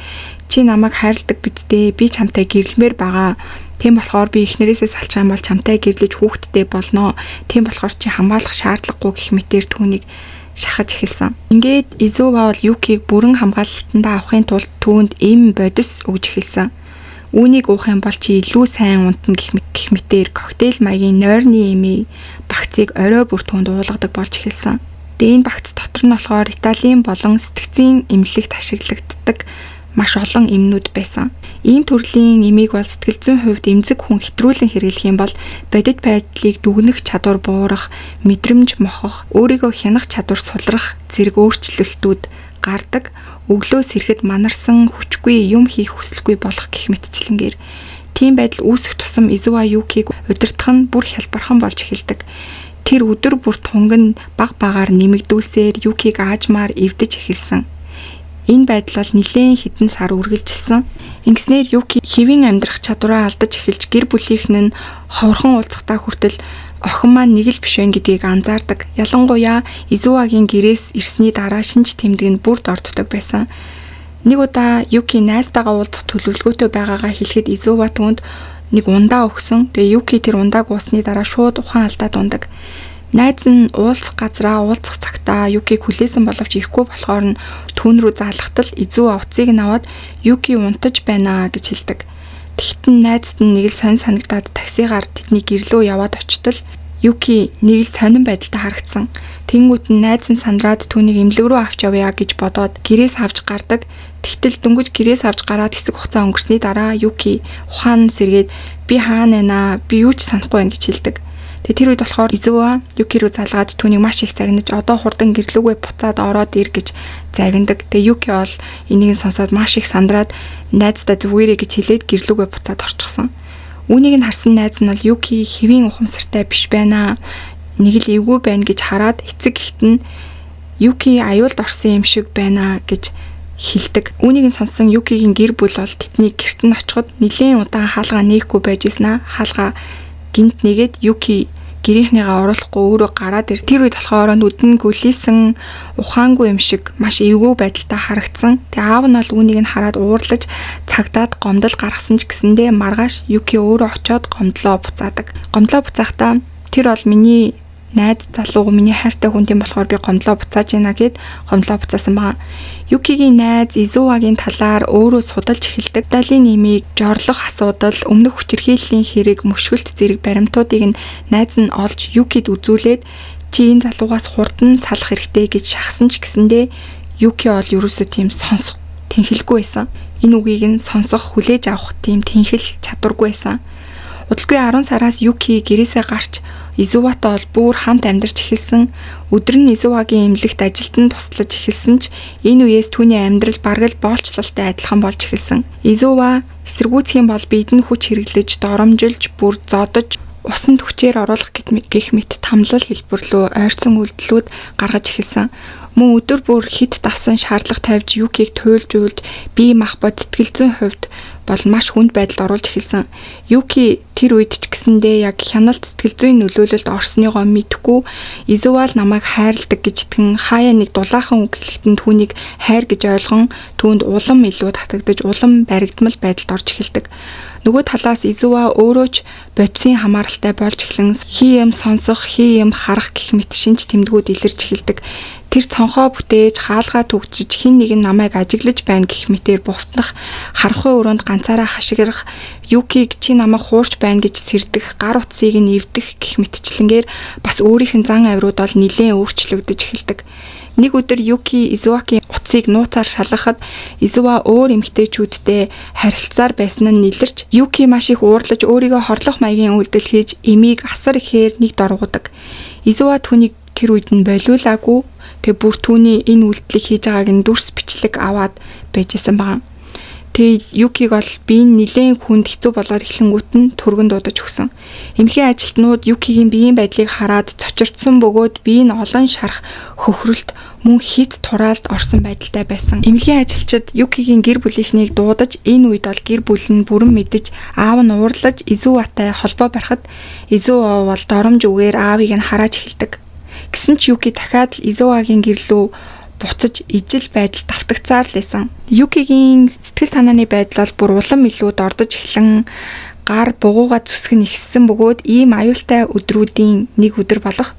чи намайг хайрладаг биз дээ, би чамтай гэрлэмээр байгаа. Тийм болохоор би эхнэрээсээ салчих юм бол чамтай гэрлэж хүүхэдтэй болно. Тийм болохоор чи хамгаалах шаардлагагүй гэх мэтээр түүнийг шахаж эхэлсэн. Ингээд Изува бол Юкиг бүрэн хамгаалалтандаа авахын тулд түүнд эм бодис өгж эхэлсэн. Үүнийг уух юм бол чи илүү сайн унтна гэх мэтээр коктейл маягийн нойрны эмийн багцыг орой бүр түүнд уулгадаг болж эхэлсэн. Тэгээ энэ багц дотор нь болохоор Италийн болон сэтгцийн эмнэлэгт ашиглагддаг маш олон эмнүүд байсан. Ийм төрлийн эмийг бол сэтгэл зүйн хувьд эмзэг хүн хэтрүүлэн хэрэглэх юм бол бодит байдлыг дүгнэх чадвар буурах, мэдрэмж мохох, өөрийгөө хянах чадвар сулрах зэрэг өөрчлөлтүүд гардаг. Өглөө сэрэхэд манарсан, хүчгүй, юм хийх хүсэлгүй болох гэх мэтчлэнгээр тийм байдал үүсэх тусам Изува Юкиг удирдах нь бүр хялбархан болж эхэлдэг. Тэр өдөр бүр тунг нь баг багаар нэмэгдүүлсээр Юкиг аажмаар эвдэж эхэлсэн. Энэ байдал бол нэлээн хэдэн сар үргэлжилсэн. Ингэснээр Юки хэвийн амьдрах чадвараа алдаж эхэлж гэр бүлийнх нь ховорхон уулзахдаа хүртэл охин маань нэг л биш байх гэдгийг анзаардаг. Ялангуяа Изувагийн гэрээс ирсний дараа шинж тэмдэг нь бүр дорддог байсан. Нэг удаа Юки найзтайгаа уулзах төлөвлөгөөтэй байгаагаа хэлэхэд Изува түүнд нэг ундаа өгсөн. Тэгээ Юки тэр ундааг уусны дараа шууд ухаан алдаад ундаг. Найз нь уулзах газраа уулзах цагтаа Юкиг хүлээсэн боловч ирэхгүй болохоор нь түүн рүү залгахтал Изува утсыг нь аваад Юки унтаж байна гэж хэлдэг. Тэгтэн найзад нь нэг л сонь санагдаад таксигаар тэдний гэрлөө яваад очтол Юки нэг л сонин байдалтай харагдсан. Тэнгүүт нь найз нь сандраад түүнийг эмнэлэг рүү авч явъя гэж бодоод гэрээс авч гардаг. Тэгтэл дөнгөж гэрээс авч гараад хэсэг хугацаа өнгөрсний дараа Юки ухаан сэргээд би хаана байна? Би юу ч санахгүй байна гэж хэлдэг. Тэгээ тэр үед болохоор Изува Юки рүү залгаад түүнийг маш их загнаж одоо хурдан гэрлүүгээ буцаад ороод ир гэж загнадаг. Тэгээ Юки бол энийг нь сонсоод маш их сандраад найздаа зүгээрээ гэж хэлээд гэрлүүгээ буцаад орчихсон. Үүнийг нь харсан найз нь бол Юки хэвийн ухамсартай биш байна. Нэг л эвгүй байна гэж хараад эцэг эхт нь Юки аюулд орсон юм шиг байна гэж хэлдэг. Үүнийг нь сонссон Юкигийн гэр бүл бол тэдний гэрт нь очиход нэлээн удаан хаалгаа нээхгүй байж ирсэн аа. Хаалгаа гинт нэгээд Юки гэрийнхнийгаа оруулахгүй өөрөө гараад ир. Тэр үед болохоор нүд нь гөлийсэн ухаангүй юм шиг маш эвгүй байдалтай харагдсан. Тэгээ аав нь бол үүнийг нь хараад уурлаж цагдаад гомдол гаргасан ч гэсэндээ маргааш Юки өөрөө очиод гомдлоо буцаадаг. Гомдлоо буцаахтаа тэр бол миний найз залуу миний хайртай хүн тийм болохоор би гомдлоо буцааж байна гэд гомдлоо буцаасан байгаа. Юкигийн найз Изувагийн талаар өөрөө судалж эхэлдэг. Далийн нэмийг жорлох асуудал, өмнөх хүчирхийллийн хэрэг, мөшгөлт зэрэг баримтуудыг нь найз нь олж Юкид үзүүлээд чи энэ залуугаас хурдан салах хэрэгтэй гэж шахсан ч гэсэндээ Юки бол ерөөсөө тийм сонсох тэнхэлгүй байсан. Энэ үгийг нь сонсох, хүлээж авах тийм тэнхэл чадваргүй байсан. Удалгүй 10 сараас Юки гэрээсээ гарч Изуватай бол бүр хамт амьдарч эхэлсэн. Өдөр нь Изувагийн эмнэлэгт ажилтан туслаж эхэлсэн ч энэ үеэс түүний амьдрал бараг л боолчлолтой адилхан болж эхэлсэн. Изува эсэргүүцэх юм бол бид нь хүч хэрэглэж, доромжилж, бүр зодож, усанд хүчээр оруулах гэх мэт тамлал хэлбэрлүү ойрцсон үйлдэлүүд гаргаж эхэлсэн. Мөн өдөр бүр хит давсан шаардлага тавьж Юкиг туйлж уйлж бие махбод сэтгэл зүйн хувьд бол маш хүнд байдалд оруулж эхэлсэн. Юки тэр үед ч гэсэндээ яг хяналт сэтгэл зүйн нөлөөлөлд орсныгоо мэдэхгүй Изувал намайг хайрладаг гэж итгэн хаяа нэг дулаахан үг хэлэхэд нь түүнийг хайр гэж ойлгон түүнд улам илүү татагдаж улам баригдмал байдалд орж эхэлдэг. Нөгөө талаас Изува өөрөө ч бодисын хамааралтай болж эхлэн хий юм сонсох, хий юм харах гэх мэт шинж тэмдгүүд илэрч эхэлдэг. Тэр цонхоо бүтээж, хаалгаа түгжиж, хин нэгэн намайг ажиглаж байна гэх мэтээр бувтнах, харанхуй өрөөнд ганцаараа хашгирах, Юкиг чи намайг хуурч байна гэж сэрдэх, гар утсыг нь эвдэх гэх мэтчлэнгээр бас өөрийнх нь зан авирууд бол нэлээд өөрчлөгдөж эхэлдэг. Нэг өдөр Юки Изувагийн утсыг нууцаар шалгахад Изува өөр эмэгтэйчүүдтэй харилцаар байсан нь нэлэрч Юки маш их уурлаж өөрийгөө хорлох маягийн үйлдэл хийж эмийг асар ихээр нэг доргуудаг. Изува түүнийг тэр үед нь болиулаагүй. Тэгээ бүр түүний энэ үйлдэлийг хийж байгааг нь дүрс бичлэг аваад байжсэн байгаа. Тэгээ Юкиг бол биеийн нэлээн хүнд хэцүү болоод эхлэнгүүт нь түргэн дуудаж өгсөн. Эмнэлгийн ажилтнууд Юкигийн биеийн байдлыг хараад цочирдсан бөгөөд бие нь олон шарах хөхрөлт мөн хит тураалд орсон байдалтай байсан. Эмнэлгийн ажилчид Юкигийн гэр бүлийнхнийг дуудаж энэ үед бол гэр бүл нь бүрэн мэдэж аав нь уурлаж Изуватай холбоо барихад Изува бол доромж үгээр аавыг нь харааж эхэлдэг. Гэсэн ч Юки дахиад л Изувагийн гэрлүү буцаж ижил байдал давтагцаар л байсан. Юкигийн сэтгэл санааны байдал бол бүр улам илүү дордож эхлэн гар бугууга зүсэх нь ихссэн бөгөөд ийм аюултай өдрүүдийн нэг өдөр болох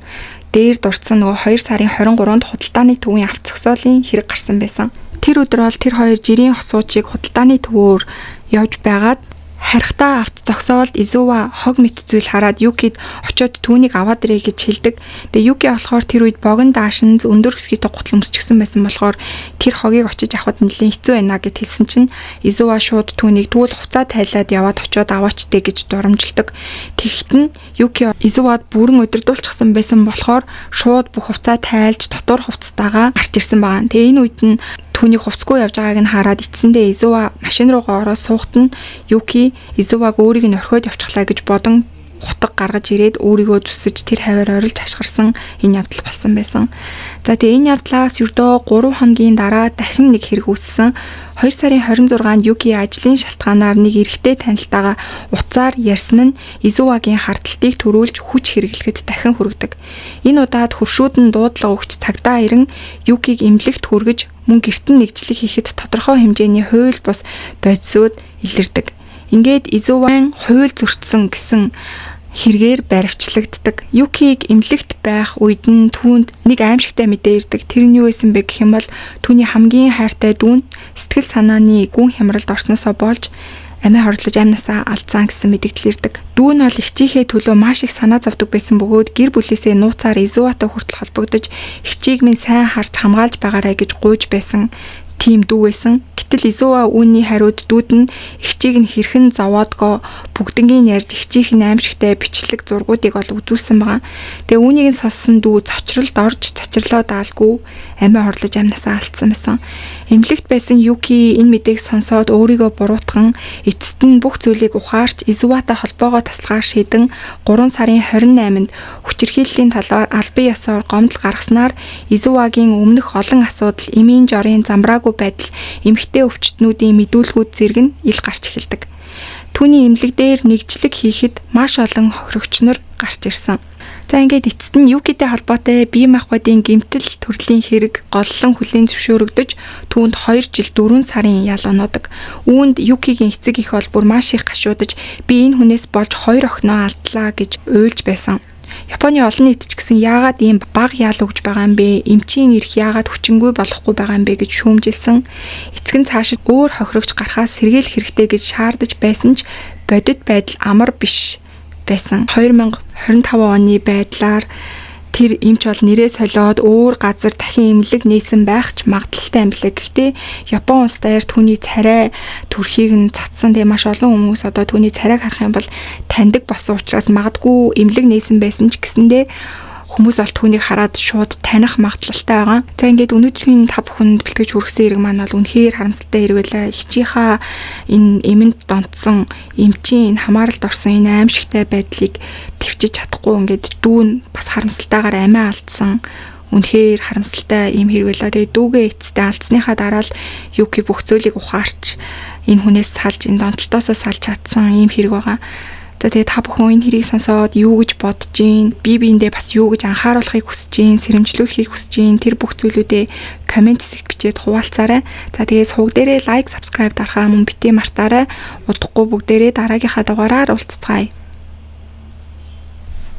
дээр дурдсан нөгөө 2 сарын 23-нд худалдааны төвийн авто зогсоолын хэрэг гарсан байсан. Тэр өдөр бол тэр хоёр жирийн хосуучийг худалдааны төвөөр явж байгаад Харихтаа авт зогсоолд Изува хог мэт зүйл хараад Юкид очиод түүнийг аваад ирээ гэж хэлдэг. Тэгээ Юки болохоор тэр үед богино даашинз өндөр өсгийтэй гутал өмсчихсэн байсан болохоор тэр хогийг очиж авахд нэлээд хэцүү байна гэд хэлсэн чинь Изува шууд түүнийг тэгвэл хувцаа тайлаад яваад очиод аваач тэ гэж дурамжилдаг. Тэгэхэд нь Юки Изувад бүрэн удирдуулчихсан байсан болохоор шууд бүх хувцаа тайлж дотор хувцастайгаа гарч ирсэн байгаа. Тэгээ энэ үед нь түүнийг хувцгүй явж байгааг нь хараад эцсэндээ Изува машин руугаа ороод суухад нь Юки Изуваг өөрийг нь орхиод явчихлаа гэж бодон хутга гаргаж ирээд өөрийгөө зүсэж тэр хаваар орилж хашгирсан энэ явдал болсон байсан. За тэгээ энэ явдлаас ердөө 3 хоногийн дараа дахин нэг хэрэг үүссэн. 2 сарын 26-нд Юки ажлын шалтгаанаар нэг эрэгтэй танилтайгаа утсаар ярьсан нь Изувагийн хардталтыг төрүүлж хүч хэрэглэхэд дахин хүргэдэг. Энэ удаад хөршүүд нь дуудлага өгч цагдаа ирэн Юкиг эмнэлэгт хүргэж мөн гэрт нь нэгжлэг хийхэд тодорхой хэмжээний хууль бус бодисууд илэрдэг. Ингээд Изуван хууль зөрчсөн гэсэн хэрэгээр баривчлагддаг. Юкиг эмнэлэгт байх үед нь түүнд нэг аимшигтай мэдээ ирдэг. Тэр нь юу байсан бэ гэх юм бол түүний хамгийн хайртай дүү нь сэтгэл санааны гүн хямралд орсноосоо болж амиа хорлож амнасаа алдсан гэсэн мэдэгдэл ирдэг. Дүү нь бол эгчийнхээ төлөө маш их санаа зовдөг байсан бөгөөд гэр бүлээсээ нууцаар Изуватай хүртэл холбогдож эгчийг минь сайн харж хамгаалж байгаарай гэж гуйж байсан тийм дүү байсан. Гэтэл Изува үүний хариуд дүүд нь эгчийг нь хэрхэн зовоодгоо бүгднгийн ярьж эгчийнх нь аимшигтай бичлэг зургуудыг ол үзүүлсэн байгаа. Тэгээ үүнийг нь сонссон дүү цочролд орж цочрлоо даалгүй амиа хорлож амнасаа алдсан байсан. Эмнэлэгт байсан Юки энэ мэдээг сонсоод өөрийгөө буруутган эцэст нь бүх зүйлийг ухаарч Изуватай холбоогоо таслахаар шийдэн 3 сарын 28-нд хүчирхийллийн талаар албан ёсоор гомдол гаргаснаар Изувагийн өмнөх олон асуудал, эмийн жорын замбраагүй байдал, эмэгтэй өвчтнүүдийн мэдүүлгүүд зэрэг нь ил гарч эхэлдэг. Түүний эмнэлэг дээр нэгжлэг хийхэд маш олон хохирогч нар гарч ирсэн. За ингээд эцэст нь Юкитэй холбоотой бие махбодын гэмтэл төрлийн хэрэг голлон хүлээн зөвшөөрөгдөж түүнд 2 жил 4 сарын ял оноодог. Үүнд Юкигийн эцэг эх бол бүр маш их гашуудаж би энэ хүнээс болж 2 охиноо алдлаа гэж уйлж байсан. Японы олон нийт ч гэсэн яагаад ийм бага ял өгж байгаа юм бэ? Эмчийн эрх яагаад хүчингүй болохгүй байгаа юм бэ гэж шүүмжилсэн. Эцэг нь цаашид өөр хохирогч гарахаас сэргийлэх хэрэгтэй гэж шаардаж байсан ч бодит байдал амар биш байсан. 2025 оны байдлаар тэр эмч бол нэрээ солиод өөр газар дахин эмнэлэг нээсэн байх ч магадлалтай юм билээ. Гэхдээ Япон улс даяар түүний царай төрхийг нь цацсан. Тэгээ маш олон хүмүүс одоо түүний царайг харах юм бол таньдаг болсон учраас магадгүй эмнэлэг нээсэн байсан ч гэсэндээ хүмүүс бол түүнийг хараад шууд таних магадлалтай байгаа. За ингээд өнөөдрийн та бүхэнд бэлтгэж хүргэсэн хэрэг маань бол үнэхээр харамсалтай хэрэг байлаа. Эгчийнхаа энэ эмэнд донтсон эмчийн энэ хамааралд орсон энэ аимшигтай байдлыг төвчиж чадахгүй ингээд дүү нь бас харамсалтайгаар амиа алдсан. Үнэхээр харамсалтай ийм хэрэг байлаа. Тэгээ дүүгээ эцэстээ алдсныхаа дараа л Юки бүх зүйлийг ухаарч энэ хүнээс салж энэ донтолтоосоо салж чадсан ийм хэрэг байгаа. За тэгээ та бүхэн энэ хэрийг сонсоод юу гэж бодож гин, бие биендээ бас юу гэж анхааруулахыг хүсэж гин, сэрэмжлүүлэхийг хүсэж гин тэр бүх зүйлүүдээ comment хэсэгт бичээд хуваалцаарай. За тэгээ сувг дээрээ like, subscribe дарахаа мөн битгий мартаарай. Удахгүй бүгдээрээ дараагийнхаа дугаараар уулзцгаая.